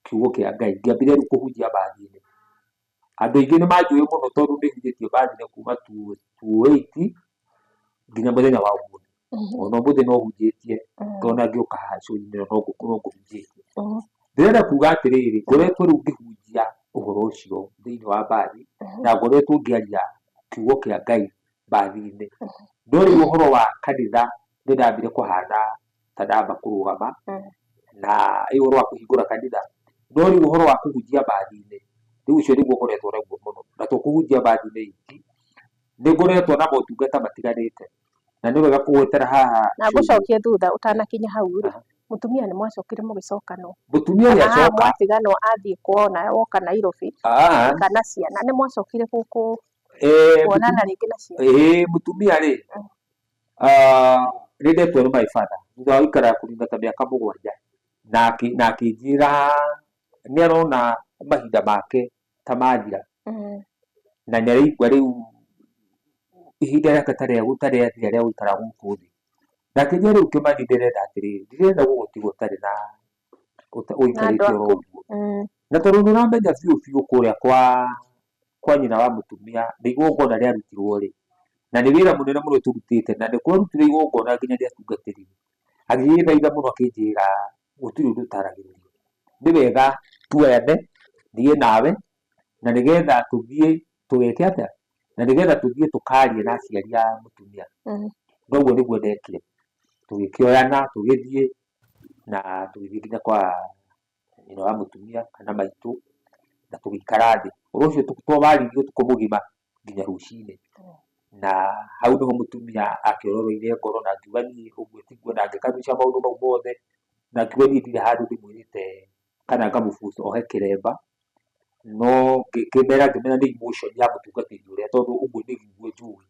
kiugo kĩa Ngai, ngĩambĩrĩria rĩu kũhunjia mbathi-inĩ. Andũ aingĩ nĩ manjũĩ mũno tondũ nĩ hunjĩtie mbathi-inĩ kuma 2008 nginya mũthenya wa ũmũthĩ. Ona ũmũthĩ no hunjĩtie, ona ngĩũka haha show-inĩ ĩno no ngũhunjĩtie. Ndĩrenda kuga atĩrĩrĩ, ngoretwo rĩu ngĩhunjia ũhoro ũcio thĩinĩ wa mbathi, na ngoretwo ngĩaria kiugo kĩa Ngai mbathi-inĩ. No rĩu ũhoro wa kanitha nĩ ndambire kũhana ta ndamba kũrũgama, na ũhoro wa kũhingũra kanitha, no rĩu ũhoro wa kũhunjia mbathi-inĩ, rĩu ũcio nĩguo ngoretwo naguo mũno. Na to kũhunjia mbathi-inĩ iki, nĩ ngoretwo na motungata matiganĩte. Na nĩ wega kũgwetera haha.
Na ngũcokie thutha ũtanakinya hau rĩ, mũtumia nĩ mwacokire mũgĩcokanwo?
Mũtumia nĩ
Kana haha
acoka.
mwatiganwo athiĩ kwao nawe woka Nairobi kana ciana nĩ mwacokire gũkũ kuonana rĩngĩ na ciana?
Ĩĩ mũtumia rĩ, nĩ ndetwo nĩ my father thutha wa gũikara kũnina ta mĩaka mũgwanja, na akĩnjĩra nĩ arona mahinda make ta mathira, na nĩ araigua rĩu ihinda rĩake ta rĩathira rĩa gũikara gũkũ thĩ. Na akĩnjĩra rĩu Kĩmani ndĩrenda atĩrĩrĩ, ndirenda gũgũtiga ũtarĩ na ũikarĩte oro ũguo. Na tondũ nĩ ũramenya biũ biũ kũrĩa kwa kwa nyina wa mũtumia nĩ igongona rĩarutirwo rĩ, na nĩ wĩra mũnene mũno tũrutĩte, na nĩ kwarutirwo igongona nginya rĩa atungatĩri, agĩgĩthaitha mũno akĩnjĩra gũtirĩ ũndũ ũtaragĩrĩrio, nĩ wega tuoyane niĩ nawe, na nĩgetha tũthiĩ tũgeke atĩa, na nĩgetha tũthiĩ tũkarie na aciari a mũtumia. Noguo nĩguo ndekire, tũgĩkĩoyana tũgĩthiĩ na tũgĩthiĩ nginya kwa nyina wa mũtumia kana maitũ, na tũgĩikara thĩ. Ũhoro ũcio twawaririe ũtukũ mũgima nginya rũcinĩ, na hau nĩho mũtumia akĩororoire ngoro na akiuga niĩ ũguo tiguo, na ngĩkanusha maũndũ mau mothe, na akiuga niĩ ndirĩ handũ ndĩmwĩrĩte kana ngamũbuta ohe kĩremba, no ngĩmera ngĩmera nĩ emotion ya mũtungatĩri ũrĩa tondũ ũguo nĩguo njũĩ.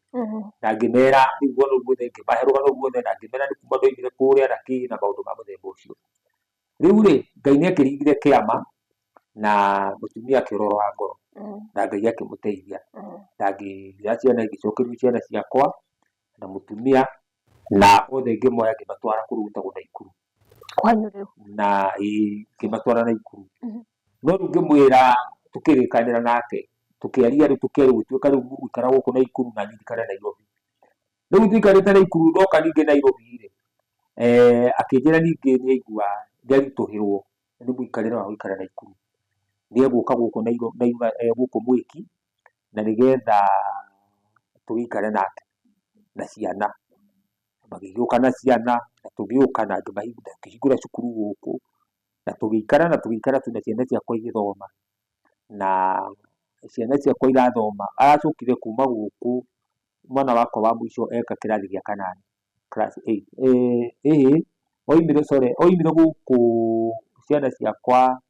Na ngĩmera rĩu rũgano ruothe, ngĩmahe rũgano ruothe na ngĩmera nĩ kuma ndoimire kũrĩa na kĩ na maũndũ ma mũthemba ũcio. Rĩu rĩ, Ngai nĩ akĩringire kĩama na mũtumia akĩororoa ngoro na Ngai akĩmũteithia na ngĩgĩa ciana, ngĩcokerio ciana ciakwa na mũtumia na othe ngĩmoya ngĩmatwara kũndũ gwĩtagwo Naikuru.
Kwanyu rĩu?
Na ĩĩ ngĩmatwara Naikuru. No rĩu ngĩmwĩra tũkĩrĩkanĩra nake, tũkĩaria rĩu tũkĩaria gũtuĩka rĩu mũgũikara gũkũ Naikuru na niĩ njikare Nairobi. Rĩu tũikarĩte Naikuru ndoka ningĩ Nairobi rĩ, akĩnjĩra ningĩ nĩ aigua nĩ aritũhĩrwo nĩ mũikarĩre wa gũikara Naikuru. Nĩ egũka gũkũ gũkũ Mwiki na nĩgetha tũgĩikare nake na ciana. Magĩgĩũka na ciana na tũgĩũka na ngĩhingũra cukuru gũkũ na tũgĩikara na tũgĩikara tu na ciana ciakwa igĩthoma. Na ciana ciakwa irathoma, aracokire kuma gũkũ mwana wakwa wa mũico eka kĩrathi gĩa kanana, class eight, ĩĩ oimire sorry oimire gũkũ ciana ciakwa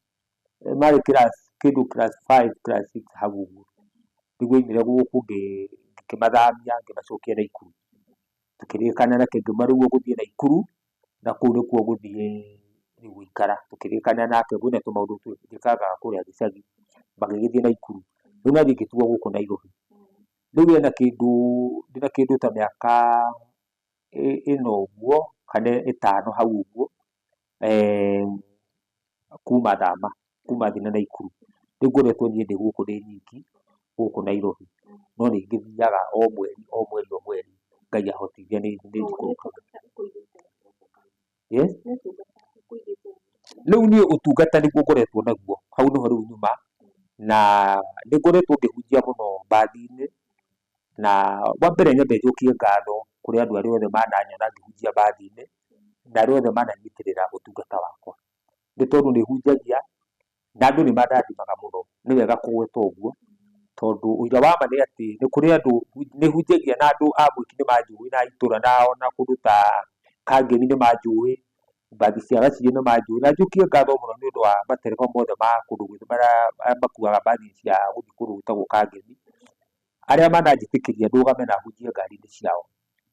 marĩ class kĩndũ class five, class six hau ũguo, nĩguo oimire gũkũ ngĩmathamia ngĩmacokia Naikuru. Tũkĩrĩkanĩra nake ngĩmwĩra rĩu ũgũthiĩ Naikuru na kũu nĩkuo ũgũthiĩ rĩu gũikara. Tũkĩrĩkanĩra nake kwĩna tũmaũndũ twĩkanga kũrĩa gĩcagi, magĩgĩthiĩ Naikuru. Rĩu naniĩ ngĩtigwo gũkũ Nairobi. Rĩu ena kĩndũ, ndĩna kĩndũ ta mĩaka ĩna ũguo kana ĩtano hau ũguo, kuma thama, kuma thiĩ na Naikuru. Rĩu ngoretwo niĩ ndĩ gũkũ ndĩ nyiki gũkũ Nairobi, no nĩ ngĩthiaga o mweri o mweri o mweri Ngai ahotithia nĩ njikũrũkaga. Yes? Rĩu niĩ ũtungata nĩguo ngoretwo naguo, hau nĩho rĩu nyuma, na nĩ ngoretwo ngĩhunjia mũno mbathi-inĩ, na wa mbere nyambe njokie ngatho kũrĩ andũ arĩa othe mananyona ngĩhunjia mbathi-inĩ, na arĩa othe mananyitĩrĩra ũtungata wakwa. Nĩ tondũ nĩ hunjagia na andũ nĩ mandathimaga mũno, nĩ wega kũgweta ũguo, tondũ ũira wa ma nĩ atĩ nĩ kũrĩ andũ nĩ hunjagia na andũ a Mwiki nĩ manjũĩ na itũra na ona kũndũ ta Kangemi nĩ manjũĩ, mbathi cia Gaciĩ nĩ manjũĩ, na njokie ngatho mũno nĩ ũndũ wa matereba mothe ma kũndũ gwitũ marĩa makuaga mbathi cia gũthiĩ kũndũ gwĩtagwo Kangemi, arĩa mananjĩtĩkĩria ndũgame na hunjie ngari-inĩ ciao.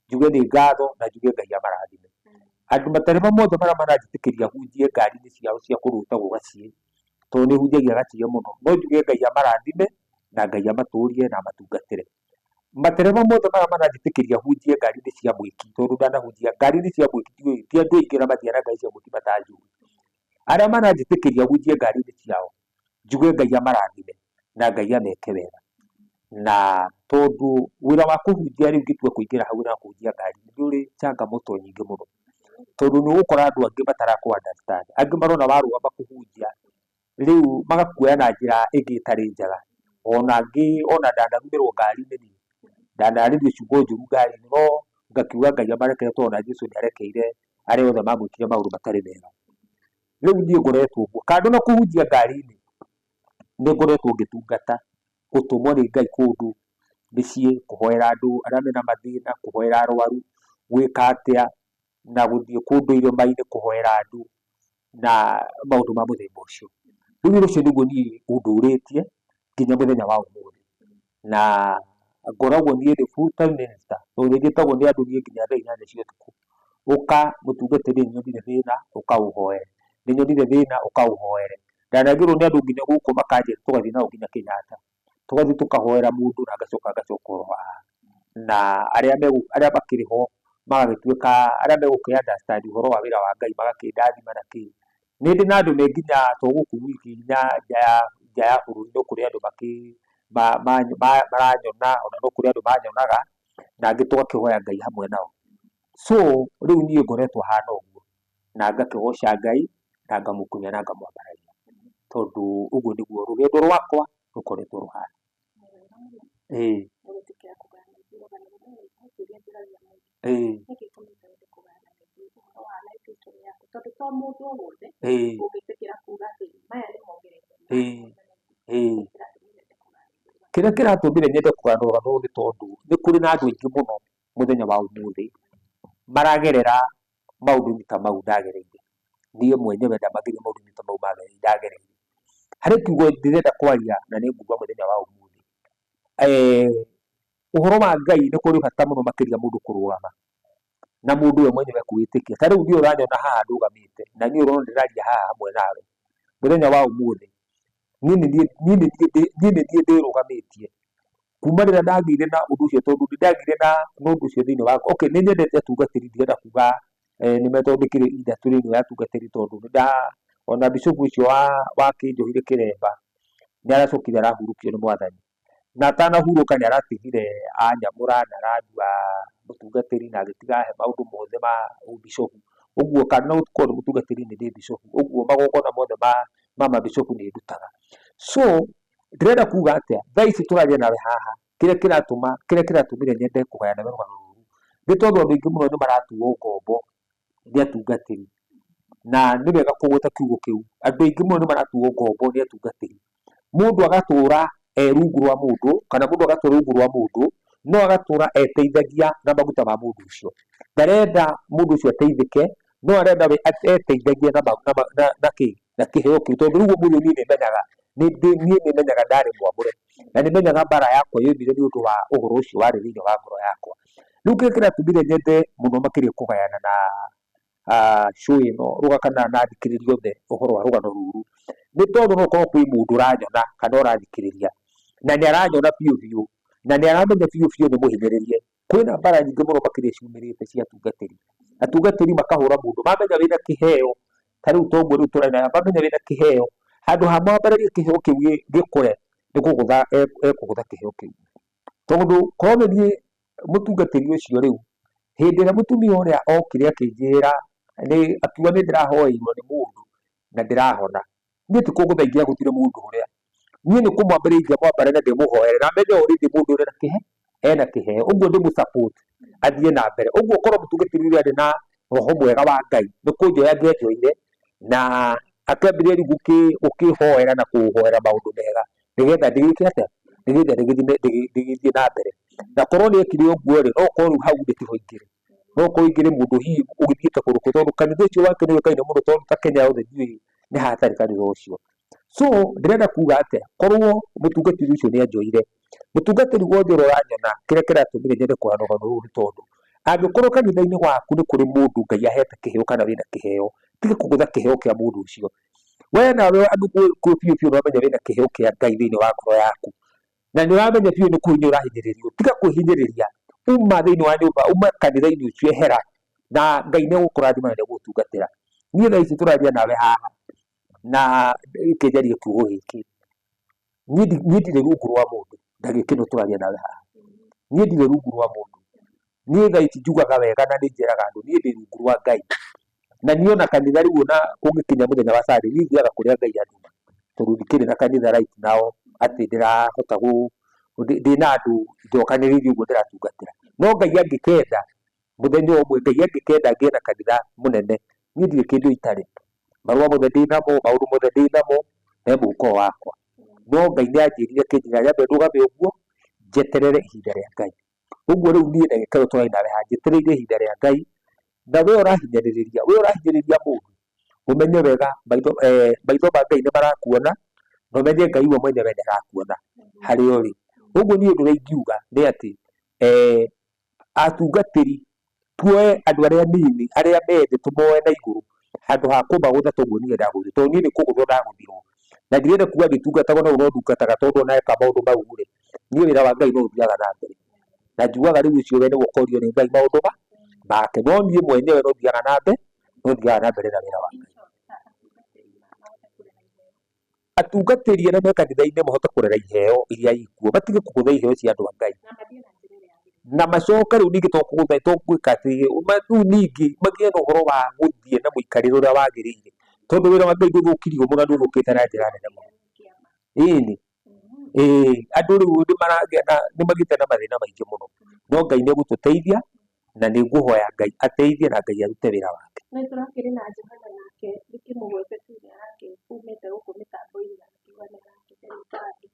Njuge nĩ ngatho na njuge Ngai amarathime. Andũ matereba mothe marĩa maranjĩtĩkĩria hunjie ngari-inĩ ciao cia kũndũ gwĩtagwo Gaciĩ, tondũ nĩ hunjagia Gaciĩ mũno, no njuge Ngai amarathime na Ngai amatũrie na amatungatĩre. Matereba mothe marĩa maranjĩtĩkĩria hunjie ngari-inĩ cia Mwiki, tondũ ndanahunjia ngari-inĩ cia Mwiki ndiũĩ, ti andũ aingĩ arĩa mathiaga na ngari cia Mwiki matanjũĩ. Arĩa maranjĩtĩkĩria hunjie ngari-inĩ ciao, njuge Ngai amarathime na Ngai ameke wega. Na tondũ wĩra wa kũhunjia rĩu ngĩtua kũingĩra hau wĩra wa kũhunjia ngari nĩ ũrĩ changamoto nyingĩ mũno, tondũ nĩ ũgũkora andũ angĩ matarakũ understand, angĩ marona warũgama kũhunjia rĩu magakuoya na njĩra ĩngĩ ĩtarĩ njega. Ona angĩ ona ndanarumĩrwo ngari-inĩ niĩ, ndanarĩrio ciugo njũru ngari-inĩ no ngakiuga Ngai amarekere tondũ ona Jesũ nĩ arekeire arĩa othe mamwĩkire maũndũ matarĩ mega. Rĩu niĩ ngoretwo ũguo, kando na kũhunjia ngari-inĩ, nĩ ngoretwo ngĩtungata, gũtũmwo nĩ Ngai kũndũ mĩciĩ, kũhoera andũ arĩa mena mathĩna, kũhoera arwaru, gwĩka atĩa, na gũthiĩ kũndũ irĩma-inĩ kũhoera andũ, na maũndũ ma mũthemba ũcio. Rĩu wĩra ũcio nĩguo niĩ ũndũrĩtie nginya mũthenya wa ũmũthĩ. Na ngoragwo niĩ ndĩ full time minister, tondũ nĩ njĩtagwo nĩ andũ niĩ nginya thaa inyanya cia ũtukũ, ũka mũtungatĩri nĩ nyonire thĩna, ũka ũhoere, nĩ nyonire thĩna, ũka ũhoere. Ndanagĩrwo nĩ andũ nginya gũkũ makanjĩra tũgathiĩ nao nginya Kenyatta, tũgathiĩ tũkahoera mũndũ na ngacoka ngacoka oro haha. Na arĩa arĩa makĩrĩ ho magagĩtuĩka arĩa megũkĩ understand ũhoro wa wĩra wa Ngai magakĩndathima na kĩ. Nĩ ndĩ na andũ me nginya to gũkũ gwiki nginya nja ya bũrũri no kũrĩ andũ maranyona ona no kũrĩ andũ manyonaga na angĩ tũgakĩhoya Ngai hamwe nao. So rĩu niĩ ngoretwo hana ũguo na ngakĩgoca Ngai na ngamũkumia na ngamwambararia tondũ ũguo nĩguo rũgendo rwakwa rũkoretwo rũhana. Ĩĩ.
Nĩ gwĩtĩkĩra kũgayana ithuĩ rũgano rũrũ nĩ kĩũria njũragia mũndũ.
Ĩĩ.
Nĩkĩ gĩtũmĩte wende kũgayana na ithuĩ ũhoro wa life history yaku? Tondũ to mũndũ o wothe
Ĩĩ.
ũngĩtĩkĩra kuga atĩ maya nĩmo ngereire.
Ĩĩ. Ĩĩ.
Nĩkĩ kĩratũmire wende kũgayana ithuĩ rũgano?
Kĩrĩa kĩratũmire nyende kũgayana rũgano rũrũ nĩ tondũ nĩ kũrĩ na andũ aingĩ mũno mũthenya wa ũmũthĩ maragerera maũndũ-inĩ ta mau ndagereire. Niĩ mwenyewe ndamagereire maũndũ-inĩ ta mau ndagereire. Harĩ kiugo ndĩrenda kwaria na nĩ nguga mũthenya wa ũmũthĩ. Ũhoro wa Ngai nĩ kũrĩ bata mũno makĩria mũndũ kũrũgama na mũndũ we mwenyewe kwĩĩtĩkia. Ta rĩu niĩ ũranyona haha ndũgamĩte na niĩ ũrona ndĩraria haha hamwe nawe mũthenya wa ũmũthĩ, niĩ nĩ niĩ ndĩrũgamĩtie. Kuma rĩrĩa ndagĩire na ũndũ ũcio tondũ nĩ ndagĩire na ũndũ ũcio thĩinĩ wakwa. Okay, nĩ nyendete atungatĩri ndirenda kuga nĩ tondũ ndĩkĩrĩ industry ĩno ya atungatĩri tondũ nĩ nda ona bishop ũcio wakĩnjohire kĩremba nĩ aracokire arahurũkio nĩ Mwathani. Na atanahurũka nĩ aratigire anyamũra na arandua mũtungatĩri na agĩtiga ahe maũndũ mothe ma ũbishopu. Ũguo kana no gũkorwo nĩ mũtungatĩri nĩ ndĩ bishopu. Ũguo magongona mothe ma mabishopu nĩ ndutaga. So ndĩrenda kuga atĩa, thaa ici tũraria nawe haha, kĩrĩa kĩratũma, kĩrĩa kĩratũmire nyende kũgaya nawe rũgano rũrũ, nĩ tondũ andũ aingĩ mũno nĩ maratuo ngombo nĩ atungatĩri. Na nĩ wega kũgweta kiugo kĩu. Andũ aingĩ mũno nĩ maratuo ngombo nĩ atungatĩri. Mũndũ agatũra e rungu rwa mũndũ, kana mũndũ agatũra rungu rwa mũndũ, no agatũra eteithagia na maguta ma mũndũ ũcio. Ndarenda mũndũ ũcio ateithĩke, no arenda we eteithagie na kĩ? Na kĩheo kĩu. Tondũ rĩu ũmũthĩ niĩ nĩ menyaga, niĩ nĩ menyaga ndarĩ mwamũre, na nĩ menyaga mbara yakwa yoimire nĩ ũndũ wa ũhoro ũcio warĩ thĩinĩ wa ngoro yakwa. Rĩu kĩrĩa kĩratũmire nyende mũno makĩria kũgayana na show ĩno kana na athikĩrĩria othe ũhoro wa rũgano rũrũ, nĩ tondũ no ũkorwo kwĩ mũndũ ũranyona kana ũrathikĩrĩria, na nĩ aranyona biũ biũ, na nĩ aramenya biũ biũ nĩ mũhinyĩrĩrie. Kwĩna mbara nyingĩ mũno makĩria ciumĩrĩte cia atungatĩri. Atungatĩri makahũra mũndũ, mamenya wĩna kĩheo, ta rĩu toguo rĩu tũraina, mamenya wĩna kĩheo, handũ ha mwambararie kĩheo kĩu gĩkũre, nĩ kũgũtha ekũgũtha kĩheo kĩu. Tondũ korwo nĩ niĩ mũtungatĩri ũcio rĩu, hĩndĩ ĩrĩa mũtumia ũrĩa okire akĩnjĩra, akiuga nĩ ndĩrahoeirwo nĩ mũndũ na ndĩrahona, niĩ ti kũgũtha ingĩagũthire mũndũ ũrĩa, niĩ nĩ kũmwambĩrĩria ingĩamwambĩrĩria na ndĩmũhoere na menye already mũndũ ũrĩa ena kĩheo, ũguo ndĩmũ support athiĩ na mbere. Ũguo korwo mũtungatĩri ũrĩa arĩ na roho mwega wa Ngai nĩ kũnjoya angĩanjoire na akĩambĩrĩria rĩu gũkĩhoera na kũhoera maũndũ mega nĩgetha ndĩgĩke atĩa, nĩgetha ndĩgĩthiĩ na mbere. Na korwo nĩ ekire ũguo rĩ, no ũkorwo rĩu hau rĩ tiho ingĩrĩ. No ũkorwo ingĩrĩ mũndũ hihi ũgĩthiĩte kũndũ kũngĩ tondũ kanitha ũcio wake nĩ ũĩkaine mũno tondũ ta Kenya yothe ndiũĩ nĩ hatarĩ kanitha ũcio. So ndĩrenda kuga atĩa, korwo mũtungatĩri ũcio nĩ anjoire, mũtungatĩri wothe ũrĩa ũranyona kĩrĩa kĩratũmire nyende kũheana rũgano rũrũ nĩ tondũ, angĩkorwo kanitha-inĩ waku nĩ kũrĩ mũndũ Ngai ahete kĩheo kana wĩna kĩheo, tiga kũgũtha kĩheo kĩa mũndũ ũcio. We nawe andũ biũ biũ nĩ ũramenya wĩna kĩheo kĩa Ngai thĩinĩ wa ngoro yaku, na nĩ ũramenya biũ nĩ kũhinyio ũrahinyĩrĩrio, tiga kwĩhinyĩrĩria, uma thĩinĩ wa nyũmba, uma kanitha-inĩ ũcio ehera, na Ngai nĩ egũkũrathima na nĩ egũgũtungatĩra. Niĩ thaa ici tũraria nawe haha, na reke njarie kiugo gĩkĩ, niĩ ndirĩ rungu rwa mũndũ ndagĩka ĩno tũraria nawe haha, niĩ ndirĩ rungu rwa mũndũ, niĩ thaa ici njugaga wega na nĩ njĩraga andũ niĩ ndĩ rungu rwa Ngai, na niĩ ona kanitha rĩu ona ũngĩkinya mũthenya wa Sunday niĩ thiaga kũrĩa Ngai andũma, tondũ ndikĩrĩ na kanitha right now atĩ ndĩrahota ndĩna andũ njokanĩrĩirie ũguo ndĩratungatĩra, no Ngai angĩkenda mũthenya ũmwe Ngai angĩkenda ngĩe na kanitha mũnene, niĩ ndirĩ kĩndũ itarĩ, marũa mothe ndĩnamo, maũndũ mothe ndĩnamo, he mũhuko wakwa, no Ngai nĩ anjĩrire akĩnjĩra nyambe ndũgame ũguo, njeterere ihinda rĩa Ngai. Ũguo rĩu niĩ ndagĩka ĩyo tũraria nawe haha njetereire ihinda rĩa Ngai, na we ũrahinyanĩrĩria, we ũrahinyĩrĩria mũndũ, ũmenye wega maitho maitho ma Ngai nĩ marakuona, na ũmenye Ngai we mwenyewe nĩ arakuona harĩa ũrĩ. Ũguo niĩ ũndũ ũrĩa ingiuga nĩ atĩ atungatĩri tuoe andũ arĩa anini arĩa me thĩ tũmoe na igũrũ handũ ha kũmagũtha ta ũguo niĩ ndagũthirwo, tondũ niĩ nĩ kũgũthwo ndagũthirwo. Na ndirenda kuga ngĩtungatagwo na rĩu no ndungataga tondũ ona eka maũndũ mau rĩ, niĩ wĩra wa Ngai no ũthiaga na mbere. Na njugaga rĩu ũcio we nĩwe ũkorio nĩ Ngai maũndũ make, no niĩ mwenyewe no thiaga na mbere, no thiaga na mbere na wĩra wa Ngai. Atungatĩri arĩa me kanitha-inĩ mahote kũrera iheo iria ikuo, matige kũgũtha iheo cia andũ a Ngai.
Na mathiĩ na njĩra ĩrĩa yagĩrĩire.
Na macoke rĩu ningĩ to kũgũtha to gwĩka atĩ rĩu ningĩ magĩe na ũhoro wa gũthiĩ na mũikarĩre ũrĩa wagĩrĩire, tondũ wĩra wa Ngai ndũthũkirio mũno na ndũthũkĩte na njĩra nene mũno. Ĩni, ĩĩ, andũ rĩu nĩ maragĩa na nĩ magĩte na mathĩna maingĩ mũno, no Ngai nĩ egũtũteithia na nĩ ngũhoya Ngai ateithie na Ngai arute wĩra wake.
Nĩ tũrakĩrĩ na Johana nake ndĩkĩmũgwete tu nĩ arakĩumĩte gũkũ mĩtambo-inĩ na akiuga nĩ arakĩteithia andũ.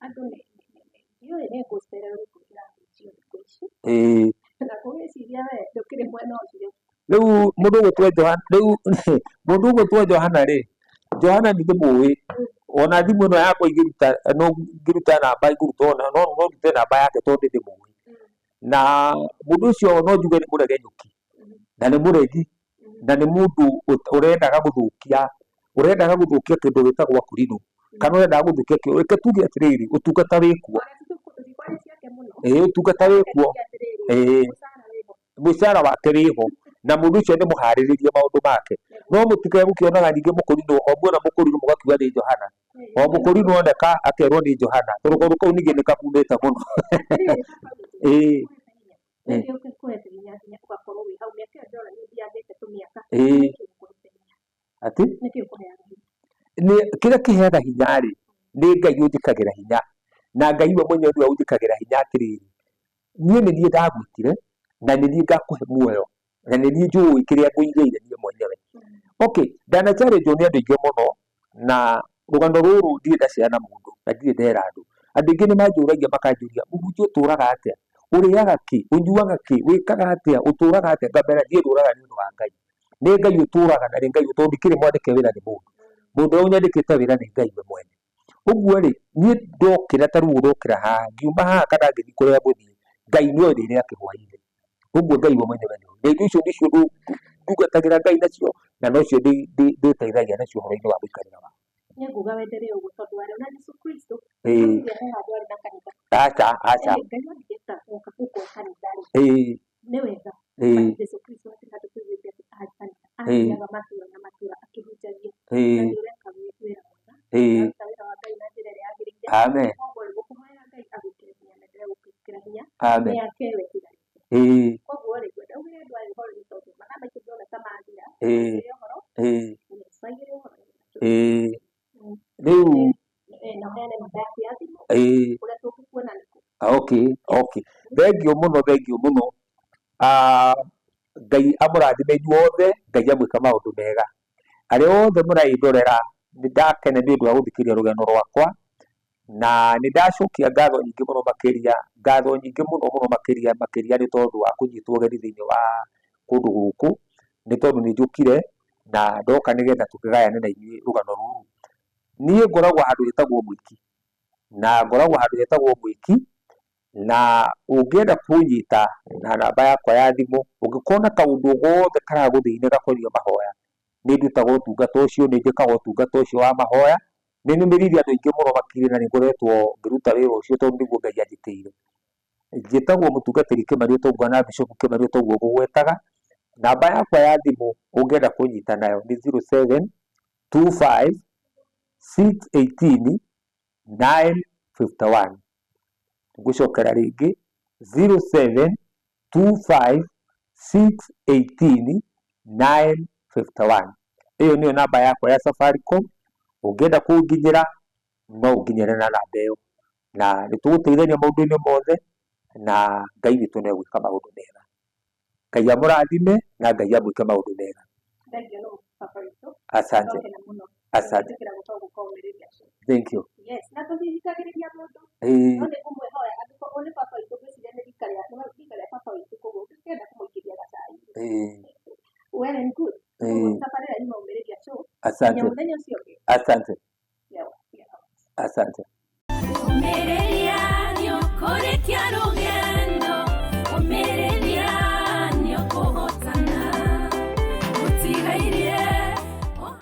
Andũ nĩ ndiũĩ nĩ gospel ĩrĩkũ ĩrahunjio thikũ ici. Na ngũgĩciria we ndũkĩrĩ mwena ũcio.
Rĩu mũndũ ũgwĩtwo Johana, rĩu mũndũ ũgwĩtwo Johana rĩ, Johana nĩ ndĩmũĩ, ona thimũ ĩno yakwa ingĩruta no ngĩruta namba ingĩruta ona no no ndute namba yake tondũ nĩ ndĩmũĩ. Na mũndũ ũcio no njuge nĩ mũregenyũki, na nĩ mũregi, na nĩ mũndũ ũrendaga gũthũkia, ũrendaga gũthũkia kĩndũ gĩtagwo akũrinũ, kana ũrendaga gũthũkia kĩndũ, reke tuge atĩrĩrĩ, ũtungata wĩkuo, ĩĩ ũtungata wĩkuo, ĩĩ mũcara wake wĩho, na mũndũ ũcio nĩ mũharĩrĩrie maũndũ make. No mũtikae gũkĩonaga ningĩ mũkũrinũ, o muona mũkũrinũ mũgakiuga nĩ Johana. O mũkũrinũ oneka akerwo nĩ Johana, tondũ kaũndũ kau ningĩ nĩ kabumĩte mũno. Ĩĩ. Ĩĩ. Atĩ? Nĩ kĩrĩa kĩheaga hinya rĩ, nĩ Ngai ũnjĩkagĩra hinya. Na Ngai we mwenyewe nĩwe ũnjĩkagĩra hinya atĩrĩrĩ, niĩ nĩ niĩ ndagwĩtire, na nĩ niĩ ngakũhe muoyo, na nĩ niĩ njũĩ kĩrĩa ngũigĩire niĩ mwenyewe. Okay, ndana challenge nĩ andũ aingĩ mũno, na rũgano rũrũ ndirĩ ndacea na mũndũ, na ndirĩ ndera andũ. Andũ aingĩ nĩ manjũragia makanjũria, mũhunjia ũtũraga atĩa? Ũrĩaga kĩ? Ũnyuaga kĩ? Wĩkaga atĩa? Ũtũraga atĩa? Ngamera niĩ ndũraga nĩ ũndũ wa Ngai. Nĩ Ngai ũtũraga na nĩ Ngai, tondũ ndikĩrĩ mwandĩke wĩra nĩ mũndũ. Mũndũ ũrĩa ũnyandĩkĩte wĩra nĩ Ngai we mwene. Ũguo rĩ, niĩ ndokĩra ta rĩu ndokĩra haha, ngiuma haha kana ngĩthiĩ kũrĩa ngũthiĩ, Ngai nĩoĩ ndĩrĩa kĩhwainĩ. Ũguo Ngai we mwenyewe nĩoĩ. Na indo icio nĩcio ndungatagĩra Ngai nacio, na nocio ndĩteithagia nacio ũhoro-inĩ wa mũikarĩre wakwa.
Nĩ nguga wendelee ũguo tondũ warĩ na Jesu Kristo.
Ĩĩ.
He handũ arĩ na kanitha.
Aca, aca.
Ngai angĩeta gũka gũkwa kanitha rĩ.
Ĩĩ.
Nĩ wega.
Ĩĩ.
Jesu Kristo hatirĩ handũ tũiguĩte atĩ arĩ kanitha. Athiaga matũra na matũra akĩhunjagia.
Ĩĩ.
Na nĩ ũreka wĩra mwega.
Ĩĩ.
Ũraruta wĩra wa Ngai na njĩra ĩrĩa yagĩrĩire.
Amen.
Koguo rĩ, gũkũhoera Ngai agwĩkĩre hinya na endelee gũgwĩkĩra hinya.
Amen.
Mĩaka ĩyo ĩtigarĩte.
Ĩĩ.
Koguo rĩ, ngwenda ugĩre andũ aya ũhoro nĩ tondũ mathaa maitũ ndĩrona ta mathira.
Ĩĩ.
Maigĩre ũhoro.
Ĩĩ.
Yes, maigĩre ũhoro.
Ĩĩ. Rĩu.
Na ũheane namba yaku ya thimũ.
Ĩĩ.
Ũrĩa tũngĩkuona nĩkũ.
Okay, okay. Thengiũ mũno, thengiũ mũno. Ngai amũrathime inyuothe, Ngai amwĩke maũndũ mega. Arĩa othe mũraĩndorera, nĩ ndakena nĩ ũndũ wa gũthikĩrĩria rũgano rwakwa, na nĩ ndacokia ngatho nyingĩ mũno makĩria, ngatho nyingĩ mũno mũno makĩria makĩria nĩ tondũ wa kũnyitwo ũgeni thĩinĩ wa kũndũ gũkũ, nĩ tondũ nĩ njũkire na ndoka nĩgetha tũkĩgayane na inyuĩ rũgano rũrũ. Niĩ ngoragwo handũ hetagwo Mwiki, na ngoragwo handũ hetagwo Mwiki, na ũngĩenda kũnyita na namba yakwa ya thimũ, ũngĩkorwo na kaũndũ o gothe karagũthĩnia gakoniĩ mahoya, nĩ ndutaga ũtungata ũcio, nĩ njĩkaga ũtungata ũcio wa mahoya, nĩ nũmĩrĩirie andũ aingĩ mũno makĩria na nĩ ngoretwo ngĩruta wĩra ũcio tondũ nĩguo Ngai anjĩtĩire. Njĩtagwo mũtungatĩri Kĩmani Ũtongu na Bishop Kĩmani Ũtongu ngũgwetaga. Namba yakwa ya thimũ ũngĩenda kũnyita nayo nĩ 0725 618 951. Ngũcokera rĩngĩ 0725 618 951. Ĩyo nĩyo namba yakwa ya Safaricom, ũngĩenda kũnginyĩra no ũnginyĩre na namba ĩyo, na nĩ tũgũteithania maũndũ-inĩ mothe, na Ngai witũ nĩ egwĩka maũndũ mega. Ngai amũrathime na Ngai amwĩke maũndũ mega.
Thengiũ nĩ baba witũ.
Asante.
Ndokena mũno.
Asante.
Gwĩtĩkĩra gũka gũka ũmĩrĩria.
Thank you.
Yes, na tũtihingagĩrĩria mũndũ.
Ĩĩ.
No nĩ ngũmwĩhoya angĩkorwo nĩ baba witũ ngwĩciria nĩ rika rĩa nĩ rika rĩa baba witũ koguo ũngĩkenda kũmũikĩria gacai.
Ĩĩ.
Well and good.
Ĩĩ.
Koguo tabarĩra yuma ũmĩrĩria show. Nginya
Asante.
mũthenya ũcio ũngĩ.
Asante.
Yeah, yeah.
Asante.
Ũmĩrĩria nĩũkũrĩkia rũgendo.